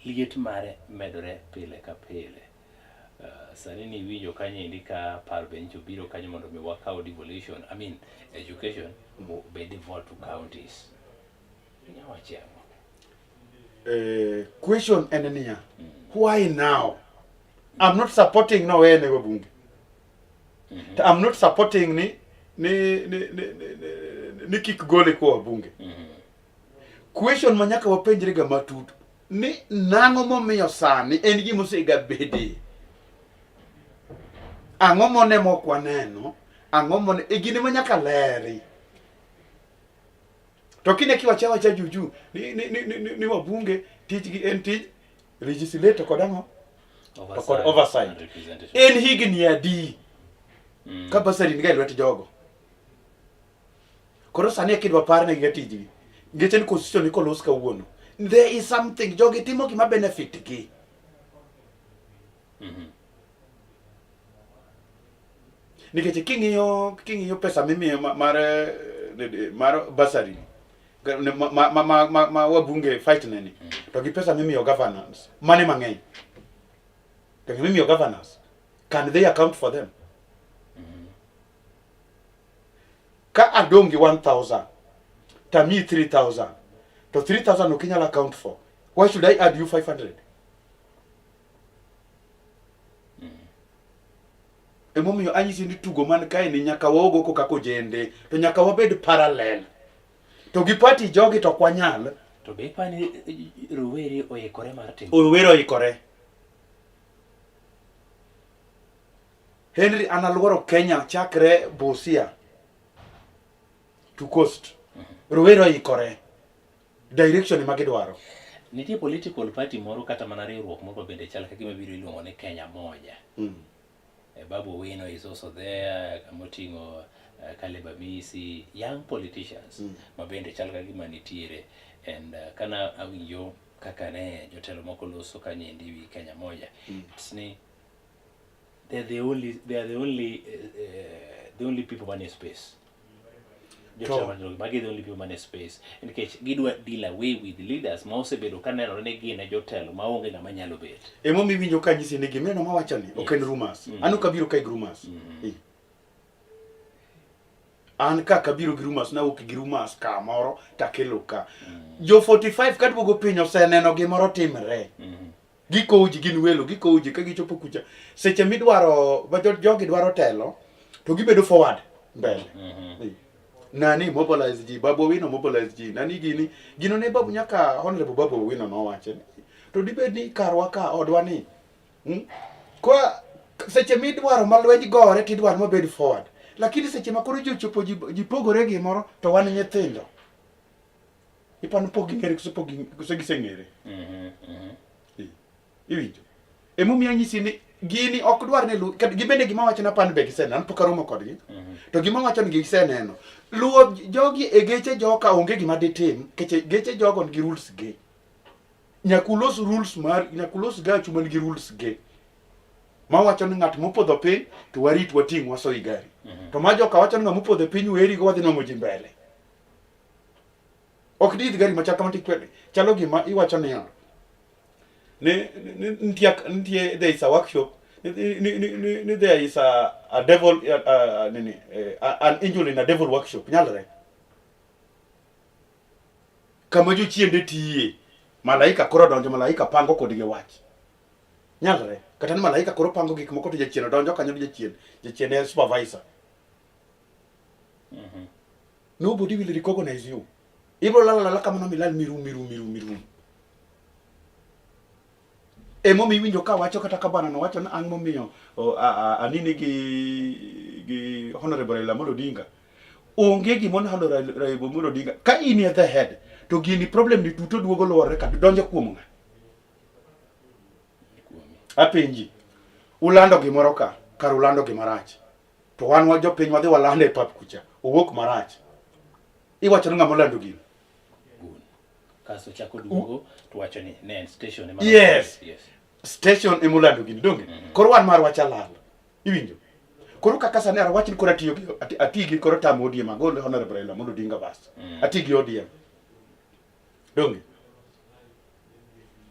liet mare medore pile ka pile. Sani ni iwinjo kanyo endi ka paro be nyicho biro kanyo mondo mi wakaw devolution, I mean education, be devolved to counties. Inyalo wacho ang'o? Question en niya, why now? I'm not supporting no wene wabunge. I'm not supporting ni kik gole kwa wabunge. Question ma nyaka wapenjre ga matut ni nang'o momiyo sani en gima osega bede. Ang'o mone mok waneno? Ang'o mone e gini ma nyaka leri. To kine kiwacha wacha juju ni wabunge tijgi en tij legislator kod ang'o? To kod oversight. And representation. En higni adi ka basari ni ga e lwet jogo? Koro sani kidwa parne gi tijgi. Nikech en constitution ni kolos kawuono. There is something jogi timo gima benefit gi. Nikech king'iyo pesa mimiyo mar mar bursary ma wabunge fight ne ni to gi pesa mimiyo governance mane mang'eny to gi mimiyo governors, can they account for them? Ka adong' gi 1000 tamiyi 3000 to 3000 ok inyal account for, why should I add you 500? Emomiyo anyisi ni tugo man kae ni nyaka waogo ko kaka ojende to nyaka wabed parallel to gi party jogi to ok wanyal. To be ipani rowere oikore mar timo? Rowere oikore. Henry, an aluoro Kenya chakre Busia to coast. Rowere oikore. Direction ema gidwaro. Nitie political party moro kata mana riwruok moro bende chal ka gima biro iluongo ni Kenya Moja. Babu Owino is also there, kamoting'o Caleb Amisi, young politicians ma bende chal ka gima nitiere. And kana awinjo kaka ne jotelo moko loso kanyendi wi Kenya Moja. It's ni they are the only people manie space. Jotelo man magi the only people manie space nikech gidwa deal away with leaders ma osebedo ka nenore ni gin e jotelo ma onge ng'ama nyalo bet. Emomiyo iwinjo ka anyisi ni gimineno mawacho ni ok en rumors. An ok abiro kae gi rumors. An ka kabiro gi rumors, nawuok gi rumors kamoro takelo ka. Jo 45 kaduogo piny oseneno gimoro timre. Gikowo ji, gin welo, gikowo ji ka gichopo kucha. Seche midwaro ma jogi dwaro telo to gibedo forward mbele. Nani mobilize ji, Babu Owino mobilize ji, nani gini, gino ne Babu nyaka Honorable Babu Owino nowacho ni to dibed ni karwa ka odwa ni Kwa seche midwaro ma lweny gore tidwaro mabed forward, lakini seche ma koro ji ochopo ji pogore gimoro to wan nyithindo ipano pok ging'ere koso pok koso giseng'ere. Iwinjo emomiyo anyisi ni gini ok dwar ni gibende gima wacho na pan be giseneno, an pok aromo kodgi to gima wacho ni giseneno luwo jogi e geche joka onge gima ditim nikech geche jogo nigi rules gi. Nyaka ulos rules mar nyaka ulos gachu man gi rules ge mawacho ni ng'at mopodho piny to warit wating' wasoi gari to ma joka wacho ni ng'at mopodho piny weri go wadhi nwang'o ji mbele ok diidh gari machal kama tikwede chalo gima iwacho niya ni nitie there is a workshop ni there is a devil nini an angel in a devil workshop nyalre kama jochiende tiye malaika koro donjo malaika pango kodgi wach nyalre kata ni malaika koro pango gik moko to jachien odonjo kanyo to jachien en supervisor. Nobody will recognize you. Ibro lala lala kamano milal mirum mirum mirum mirum. Emomiyo iwinjo ka wacho kata ka bwana no wacho ni ang' momiyo anini gi Honorable Raila Amolo Odinga. Onge gima Honorable Raila Amolo Odinga ka in e the head to gini problem ni duto duogo luorore ka donjo kuom ng'a. Apenji. Ulando gimoro ka, kar ulando gima rach. To wan wa jopiny wadhi walando e pap kucha, owuok marach. Iwacho ni ng'ama olando gino. Gun. Kasto chako duogo to wacho ni ne en station ema Yes. Station emolando gini, donge? Koro wan marwa chalal. Iwinjo? Koro kaka sani awach ni koro atiyo gi ati gi koro tamo ODM agol Honorable Raila Amolo Odinga bas. Ati gi ODM. Donge?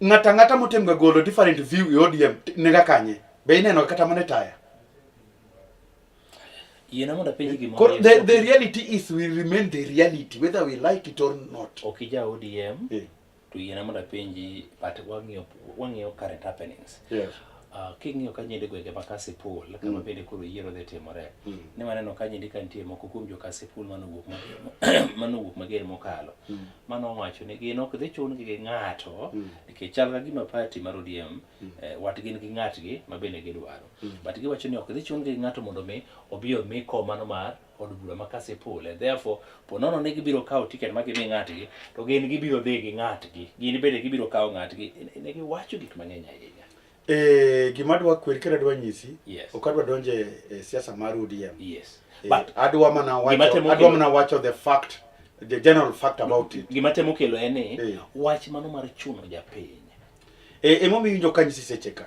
Ng'ata ang'ata motem ga golo different view e ODM nega kanye? Be ineno kata mana e taya? Yiena mondo apenji gimoro. Koro the reality is we remain the reality whether we like it or not. Ok ija ODM to yiena mondo apenji, but wang'iyo current happenings. King'iyo ka nyinde gwenge ma Kasipul kama bende koro yiero dhi timore ne waneno ka nyinde ka nitie moko kuom jo Kasipul manowuok mager mokalo manowacho ni gin ok dhi chun gi ng'ato nikech chal ka gima party mar ODM wat gin gi ng'atgi ma bende gidwaro but giwacho ni ok dhi chun gi ng'ato mondo mi obi omi kom mano mar od bura ma Kasipul, and therefore po nono ni gibiro kawo ticket ma gimi ng'atgi to gin gibiro dhi gi ng'atgi, gin bende gibiro kawo ng'atgi. Ne giwacho gik mang'eny ahinya. Eh, gima adwa kwer kendo adwa nyisi, Yes. ok adwa donjo e e siasa mar ODM. Yes. Eh, But adwa mana Gima wacho, temo adwa kelo- mana wacho the fact, the general fact about it. gima temo kelo en ni Eh. wach mano mar chuno japiny. E, emomiyo iwinjo ka nyisi seche ka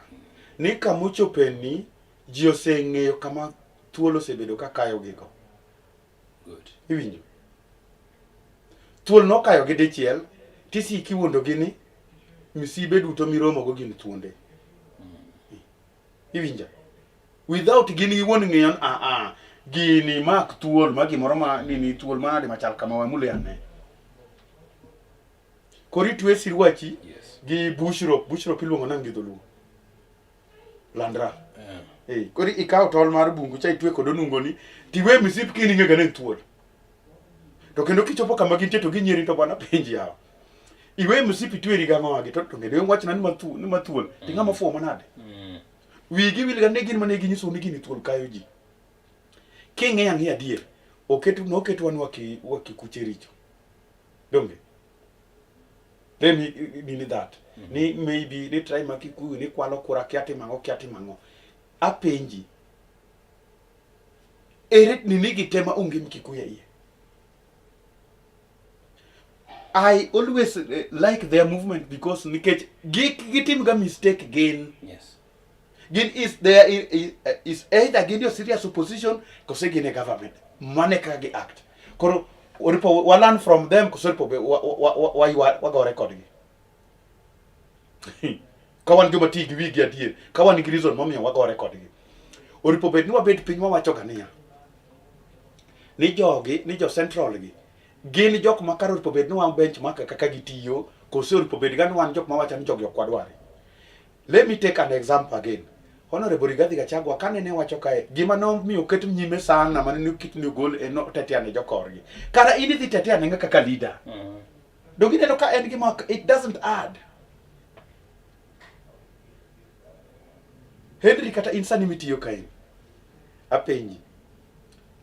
ni kamochope ni ji oseng'eyo kama thuol osebedo ka kayo gigo. Good. Iwinjo? Thuol nokayogi dichiel, tisiki iwuondogi ni misibe duto miromogo gin thuonde. Iwinjo? Without gin giwuon ng'eyo ni ah ah gini mak thuol ma gimoro ma nini thuol manade machal kama wamule ane. Koro itwe sirwachi Yes. gi bush rope, bush rope iluongo nang'o gi dholuo? Landra. Eh, koro ikawo tol mar bungu cha itwe kod onungoni tiwe misip kin ing'e ga ni en thuol. To kendo kichopo kama gintie to ginyieri to bwana penji yawa. Iwe msip itweri gang'o wagi to to ng'e wachna ni mathuol ni mathuol to ng'ama fuwo manade. Wigi wil ga ne gin mane ginyiso ni gini thuol kayo ji. King'iyo ang'iya adier, oket noketwa ni waki wakikuche richo. Donge? Let me nini that. Ni maybe ni try ma Kikuyu ni kwalo kura kia timo ang'o kia timo ang'o. Apenji. Ere nini gi te ma onge Mkikuyu e iye? I always like their movement because nikech gik gitim ga mistake gin. Yes. Gin is there is either gin your serious opposition kose gin e government. Mane kaka gi act. Koro oripo wa learn from them kose oripo be wa wa wa wa wagore kodgi. Ka wan joma tiyo gi wigi adier, ka wan gi reason momiyo wagore kodgi. Oripo bed ni wabed piny wawacho ga niya. Ni jogi, ni jo central gi, gin jok ma kar oripo bed ni wan benchmark kaka gitiyo, kose oripo bed ga ni wan jok mawacho ni jogi ok wadwar. Let me take an example again. Honorable Rigathi Gachagua kane ne wacho kae, gima nomiyo oket nyime sana mane ni oket ni ogol en otetea ne jokorgi. Kara in idhi tetea ne ng'a kaka leader. Donge ineno ka en gima it doesn't add. Henry kata in sani mitiyo kae. Apenji.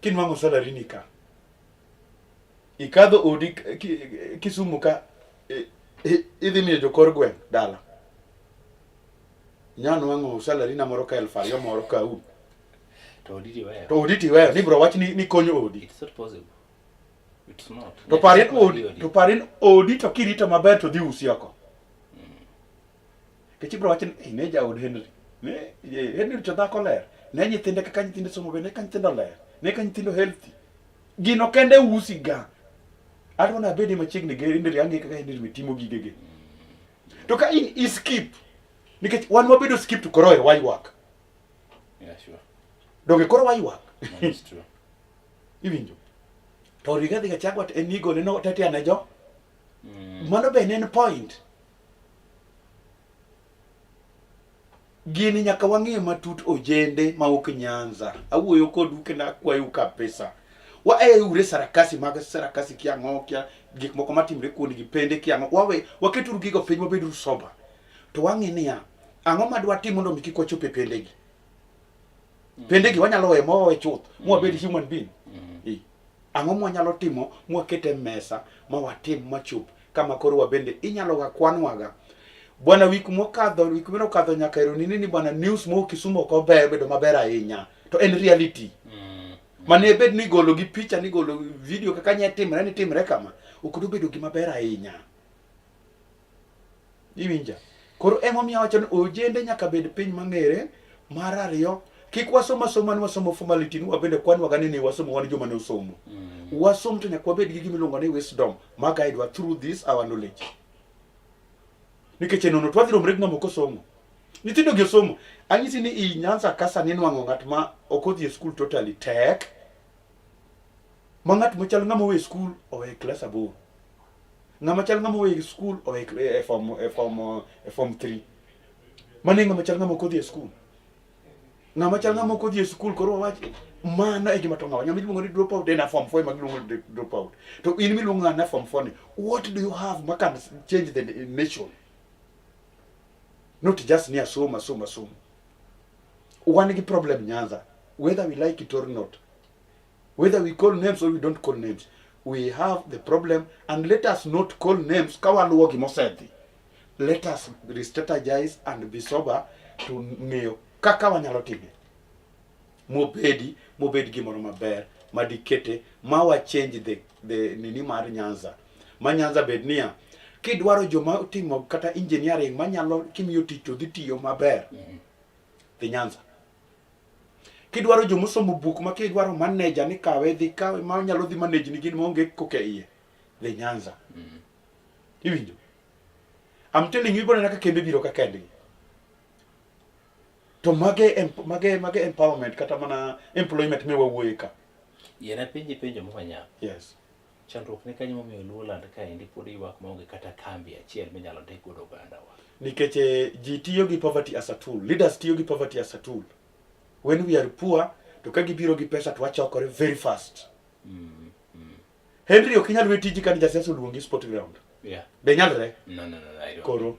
Kinwang'o salary ni ka. Ikadho odi Kisumu ka idhi miyo jokor gweng' dala. Inya nwang'o salary na moro ka 2000 moro ka u. To odi tiweyo. To odi tiweyo ni bro wach ni konyo odi. It's not possible. It's not. To parin odi, to parin odi to kirito maber to dhi usi oko. Nikech ibro wacho ni "Eh, ne jaod Henry. Ne Henry to dhako ler. Ne nyithinde kaka nyithinde somo be ne ka nyithindo ler. Ne ka nyithindo healthy. Gino kende usi ga. Adwa ni abedi machiegni gi Henry ang'e kaka Henry timo gigege. To ka in i skip nikech wan wabedo skip to koro e waywak. Yeah, sure. Donge koro waywak. That is true. Iwinjo. To Rigathi Gachagua to en igole no tetea ne jo. Mano be ne en point. Gini nyaka wang'e matut ojende ma ok Nyanza. Awuoyo kodu kendo akwayou kabisa. Waeure sarakasi mag sarakasi kia ang'o kia gik moko matimre kuondgi pende kia ang'o. Wawe waketuru gigo piny wabeduru sober. To wang'e niya, ang'o ma dwatim mondo mi kik wachop e pendegi? Pendegi wanyalo weyo ma wawe chuth, mwabed human being. Eh. Ang'o mwanyalo timo mwaket e mesa ma watim machop kama koro wabende inyalo ga kwanwaga. Bwana wik mokadho, wik mane okadho nyaka ero nini ni bwana news mowuok Kisumu ok ober bedo maber ahinya. To en reality. Mane bed ni igolo gi picha ni igolo video kaka nye timre ni timre kama, ok dobedo gima ber ahinya. Iwinja? Koro emomiyo awacho ni ojende nyaka bed piny mang'ere. Mar ariyo, kik wasom asoma ni wasomo formality ni wabende kwanwaga ni ne wasomo wan joma ne osomo. Wasom to nyaka wabed gi gima iluongo ni wisdom ma guide wa through this our knowledge. Nikech e nono to wadhi romre gi ng'ama ok osomo. Nyithindo gi osomo. Anyisi ni i Nyanza ka sani nwang'o ng'at ma ok odhi e skul totally tek. Ma ng'at machal ng'ama owe skul owe klas 8. Ng'ama chal ng'ama owe skul owe e form e form e form 3. Mano e ng'ama chal ng'ama ok odhi e skul. Ng'ama chal ng'ama ok odhi e skul koro wawach mano e gima to ng'awa. Ng'ama iluongo ni drop out en a form 4 ema giluongo ni drop out. To in miluongo ng'ana form 4 ni, what do you have ma can change the nation? Not just ni asomo asomo asomo. Wan gi problem Nyanza, whether we like it or not. Whether we call names or we don't call names, we have the problem, and let us not call names ka waluwo gima osedhi. Let us re-strategize and be sober. To ng'eyo kaka wanyalo time mobedi mobed gimoro maber madikete ma wa change the nini mar Nyanza ma Nyanza bed niya kidwaro joma otimo kata engineering manyalo kimiyo tich to dhi tiyo maber dhi Nyanza. Kidwaro joma osomo buk ma kidwaro manager ni kawe dhi kawe ma nyalo dhi manage ni gin maonge koke iye dhi Nyanza. Iwinjo? I'm telling you, ibiro neno ka kembe biro ka kendgi. To mage empowerment kata mana employment me wawuoye ka. Yiena penji penjo moro manyap. Yes. Chandruok ne kanyo momiyo Luoland kaendi pod ywak maonge kata kambi achiel minyalo ndik godo ogandawa. Nikech ji tiyo gi poverty as a tool. Leaders tiyo gi poverty as a tool. When we are poor, to ka gibiro gi pesa to wachokore very fast. Henry ok inyal we tiji ka ni jasiasa oluongi sport ground. Be nyalre? No, I don't. Koro.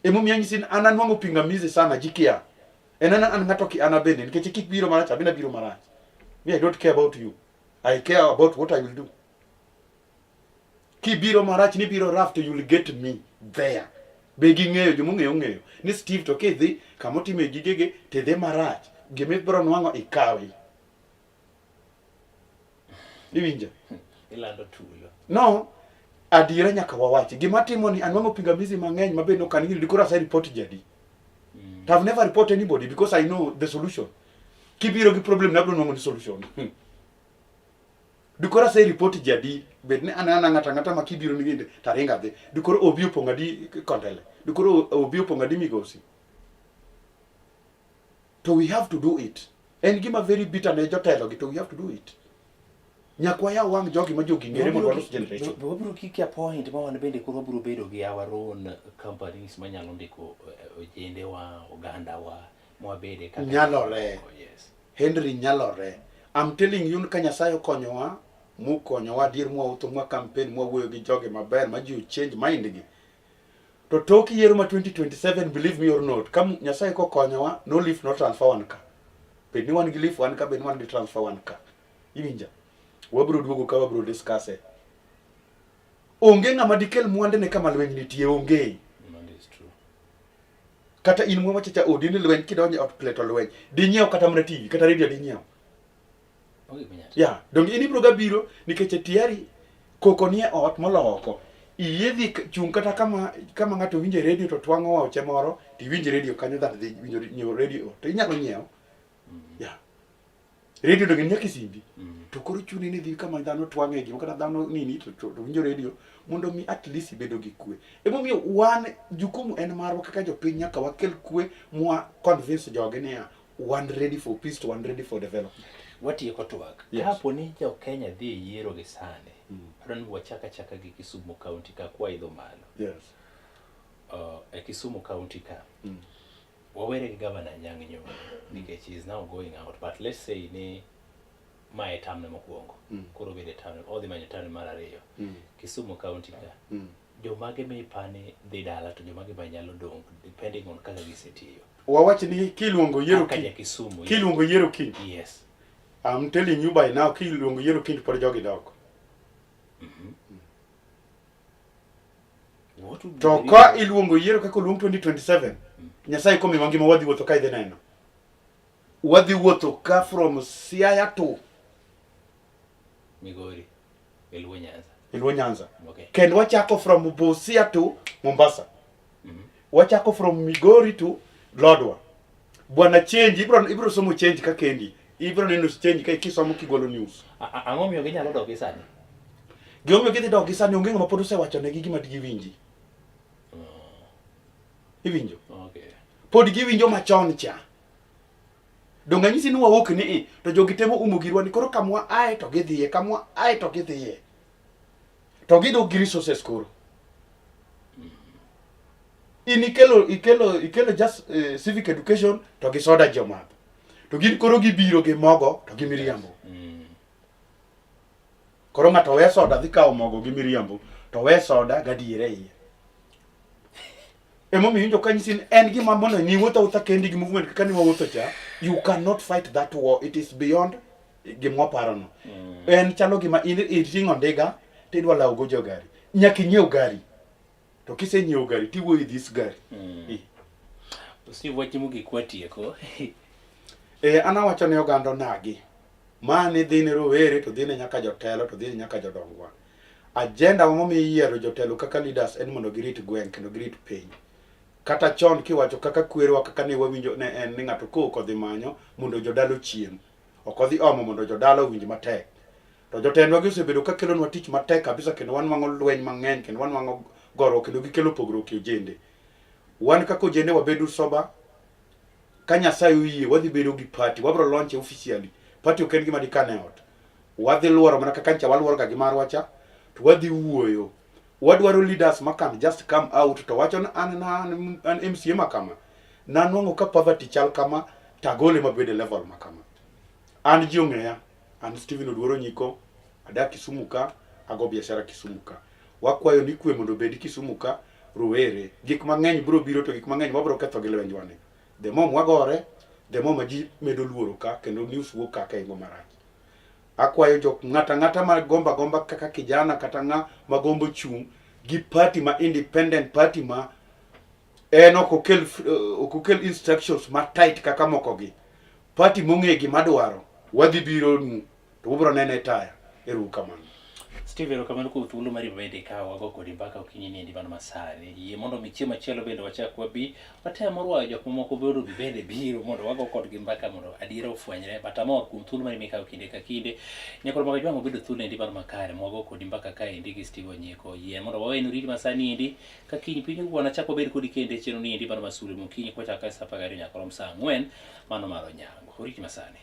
Emomiyo anyisi ni an anwang'o pingamizi sana ji kia. En an ng'ato ki an abende nikech kik biro marach abende abiro marach. Me I don't care about you. I care about what I will do. Kibiro marach ni biro rough to you will get me there. Be ging'eyo jomong'eyo ong'eyo ni Steve to kidhi kamotime gigege tidhi marach gima ibiro nwang'o ikawi. Iwinjo? Ilando tulo. No, adiera nyaka wawachi. Gima timo ni anwang'o pingamizi mang'eny ma be ok an gini koro ase report jadi. To I've never report anybody because I know the solution. Kibiro gi problem na abiro nwang'o ni solution. Dikoro ase report jadi, bed ni an ana ng'ata ng'ata ma kibiro ni ginde to aringo adhi. Dikoro obi opong'o adi Kondele. Dikoro obi opong'o adi Migosi. To we have to do it. En gima very bitter ne jotelo gi to we have to do it. Nyaka wayaw wang' jogi ma jogi ng'ere mondo walos generation. Be wabiro kiki a point ma wan bende koro wabiro bedo gi our own companies manyalo ndiko ojendewa, ogandawa, mwabede kaka Nyalore. Yes. Henry nyalore. I'm telling you ka Nyasaye okonyowa, mukonyowa adier mwawuotho mwa campaign mwawuoyo gi jogi maber ma ji change mind gi. To tok yiero ma 2027 believe me or not, ka Nyasaye kokonyowa no leave no transfer wan ka. Bed ni wan gi leave wan ka, bed ni wan gi transfer wan ka. Iwinja? Wabiro duogo ka wabiro discuss e. Onge ng'ama dikel mwandene kama lweny nitie, onge. That is true. Kata in mwa wachacha odi ni lweny kidonjo e ot play to lweny. Dinyiew kata mana TV, kata radio dinyiew. Onge gima nyalo. Ya, donge in ibiro ga biro nikech tiari koko nie ot molo oko. Iyie dhi chung' kata kama ng'ato winjo e radio to twang'o wache moro, to iwinj radio kanyo than dhi winjo nyiewo radio to inyalo nyiewo. Ya. Radio donge nyaka isimbi. To koro chuni ni dhi kama dhano twang'e gima kata dhano nini to winjo radio mondo mi at least ibedo gi kwe. Emomiyo wan jukumu en marwa kaka jopiny nyaka wakel kwe mwa convince jogi niya wan ready for peace to wan ready for development. Watieko twak. Yes. Kapo ni jo Kenya dhi e yiero gi sani, adwa ni wachak achaka gi Kisumu County ka kwaidho malo. Yes. E Kisumu County ka, wawere gi Governor Anyang' Nyong'o nikech he is now going out, but let's say ni mae e term ne mokwongo, koro obede term, odhi manyo term mar ariyo. Kisumu County ka, jomage ma ipani dhi dala to jomage ma nyalo dong' depending on kaka gisetiyo. Wawach ni kiluongo yiero Kaka kiny, ja Kisumu. kiluongo yiero kiny, Yes. I'm telling you by now kiluongo yiero kiny pod jogi dok. What would be To the ka reason? iluongo yiero kaka oluong 2027, Nyasaye komiwa ngima wadhi wuotho ka idhi neno. Wadhi wuotho ka from Siaya to Migori, e Luo Nyanza. e Luo Nyanza. Okay. Kendo wachako from Busia to Mombasa. Wachako from Migori to Lodwar. Bwana change, ibro somo change ka kendi. Ibro neno change ka kisomo Kigolo News. Ang'o miyo ginyalo dok gi sani? Gimomiyo gidhi dok gi sani onge ng'ama pod osewachonegi gima digiwinji. Iwinjo? Okay. Pod giwinjo machon cha. Donge anyisi ni wawuok ni i, to jogi temo umo girwa ni koro kamwa ae to gidhiye, kamwa ae to gidhiye. To gidok gi resources koro. In ikelo just civic education to gi soda ji omadho. To gin koro gibiro gi mogo to gi miriambo. Koro ng'ato we soda dhi kawo mogo gi miriambo to we soda gadiera e iye. Emomiyo iwinjo ka nyisi ni en gima mondo ni wuotho awuotha kendi gi movement kaka ni wawuotho cha, you cannot fight that war. It is beyond gima waparono. En chalo gima in iting'o ndiga to idwa lawo go jo gari. Nyaka inyiew gari. To kisenyiewo gari tiwuoyo this gari. Steve, wach mogik watieko. Eh, an awacho ne oganda onagi. Ma ni dhi ne rowere to dhi ne nyaka jotelo to dhi ne nyaka jodongwa. Agenda momiyo iyiero jotelo kaka leaders en mondo girit gweng' kendo girit piny. Kata chon kiwacho kaka kwerewa kaka ne wawinjo ne en ni ng'ato kok odhi manyo mondo jodala ochiem. Ok odhi omo mondo jodala owinj matek. To jotendwa gi osebedo ka kelonwa tich matek kabisa kendo wanwang'o lweny mang'eny kendo wanwang'o goruok kendo gikelo pogruok e ojende. Wan kaka ojende wabedo sober, ka Nyasaye oyie wadhi bedo gi party, wabiro launch officially. Party ok en gima dikane ot. Wadhi luoro mana kaka ncha waluoro ga gi marwa cha, to wadhi wuoyo. Wadwaro leaders ma can just come out to wacho ni an na an, an MCA ma kama. Nanwang'o ka poverty chal kama, tagole mabed e level ma kama. An ji ong'eya, an Stephen Oduor Onyiko, adak Kisumu ka, ago biashara Kisumu ka. Wakwayo ni kwe mondo obed Kisumu ka, rowere. Gik mang'eny biro biro to gik mang'eny wabiro ketho gi lwenjwa ni. The more mwagore, the more ma ji medo luoro ka kendo news wuok ka ka ingo marach. Akwayo jok ng'ata ng'ata ma gomba gomba kaka kijana kata ng'a ma gombo chung' gi party ma independent party ma en ok okel ok okel instructions ma tight kaka moko gi. Party mong'e gima dwaro, wadhi biro nu to ubiro nene e taya. Ero uru kamano. Steve, erokamano kuom thuolo mari bende ikawo wago kodi mbaka okinyi ni endi mano masani. Yie mondo mi chieng' machielo bende wachak wabi watem rwayo jok mamoko bende obi bende biro mondo wago kodgi mbaka mondo adiera ofwenyre. But amor kuom thuolo mari mikawo kinde ka kinde. Nyakoro mag Ajwang' obedo thuolo endi mano makare mwago kodi mbaka ka endi gi Steve Onyiko. Yie mondo waweni oriti masani endi ka kiny piny oruo nachak wabed kodi kendo e chenro ni endi mano masule mokinyi kwachako ka saa 12 nyaka rom saa 4 mano mar onyango. Oriti masani.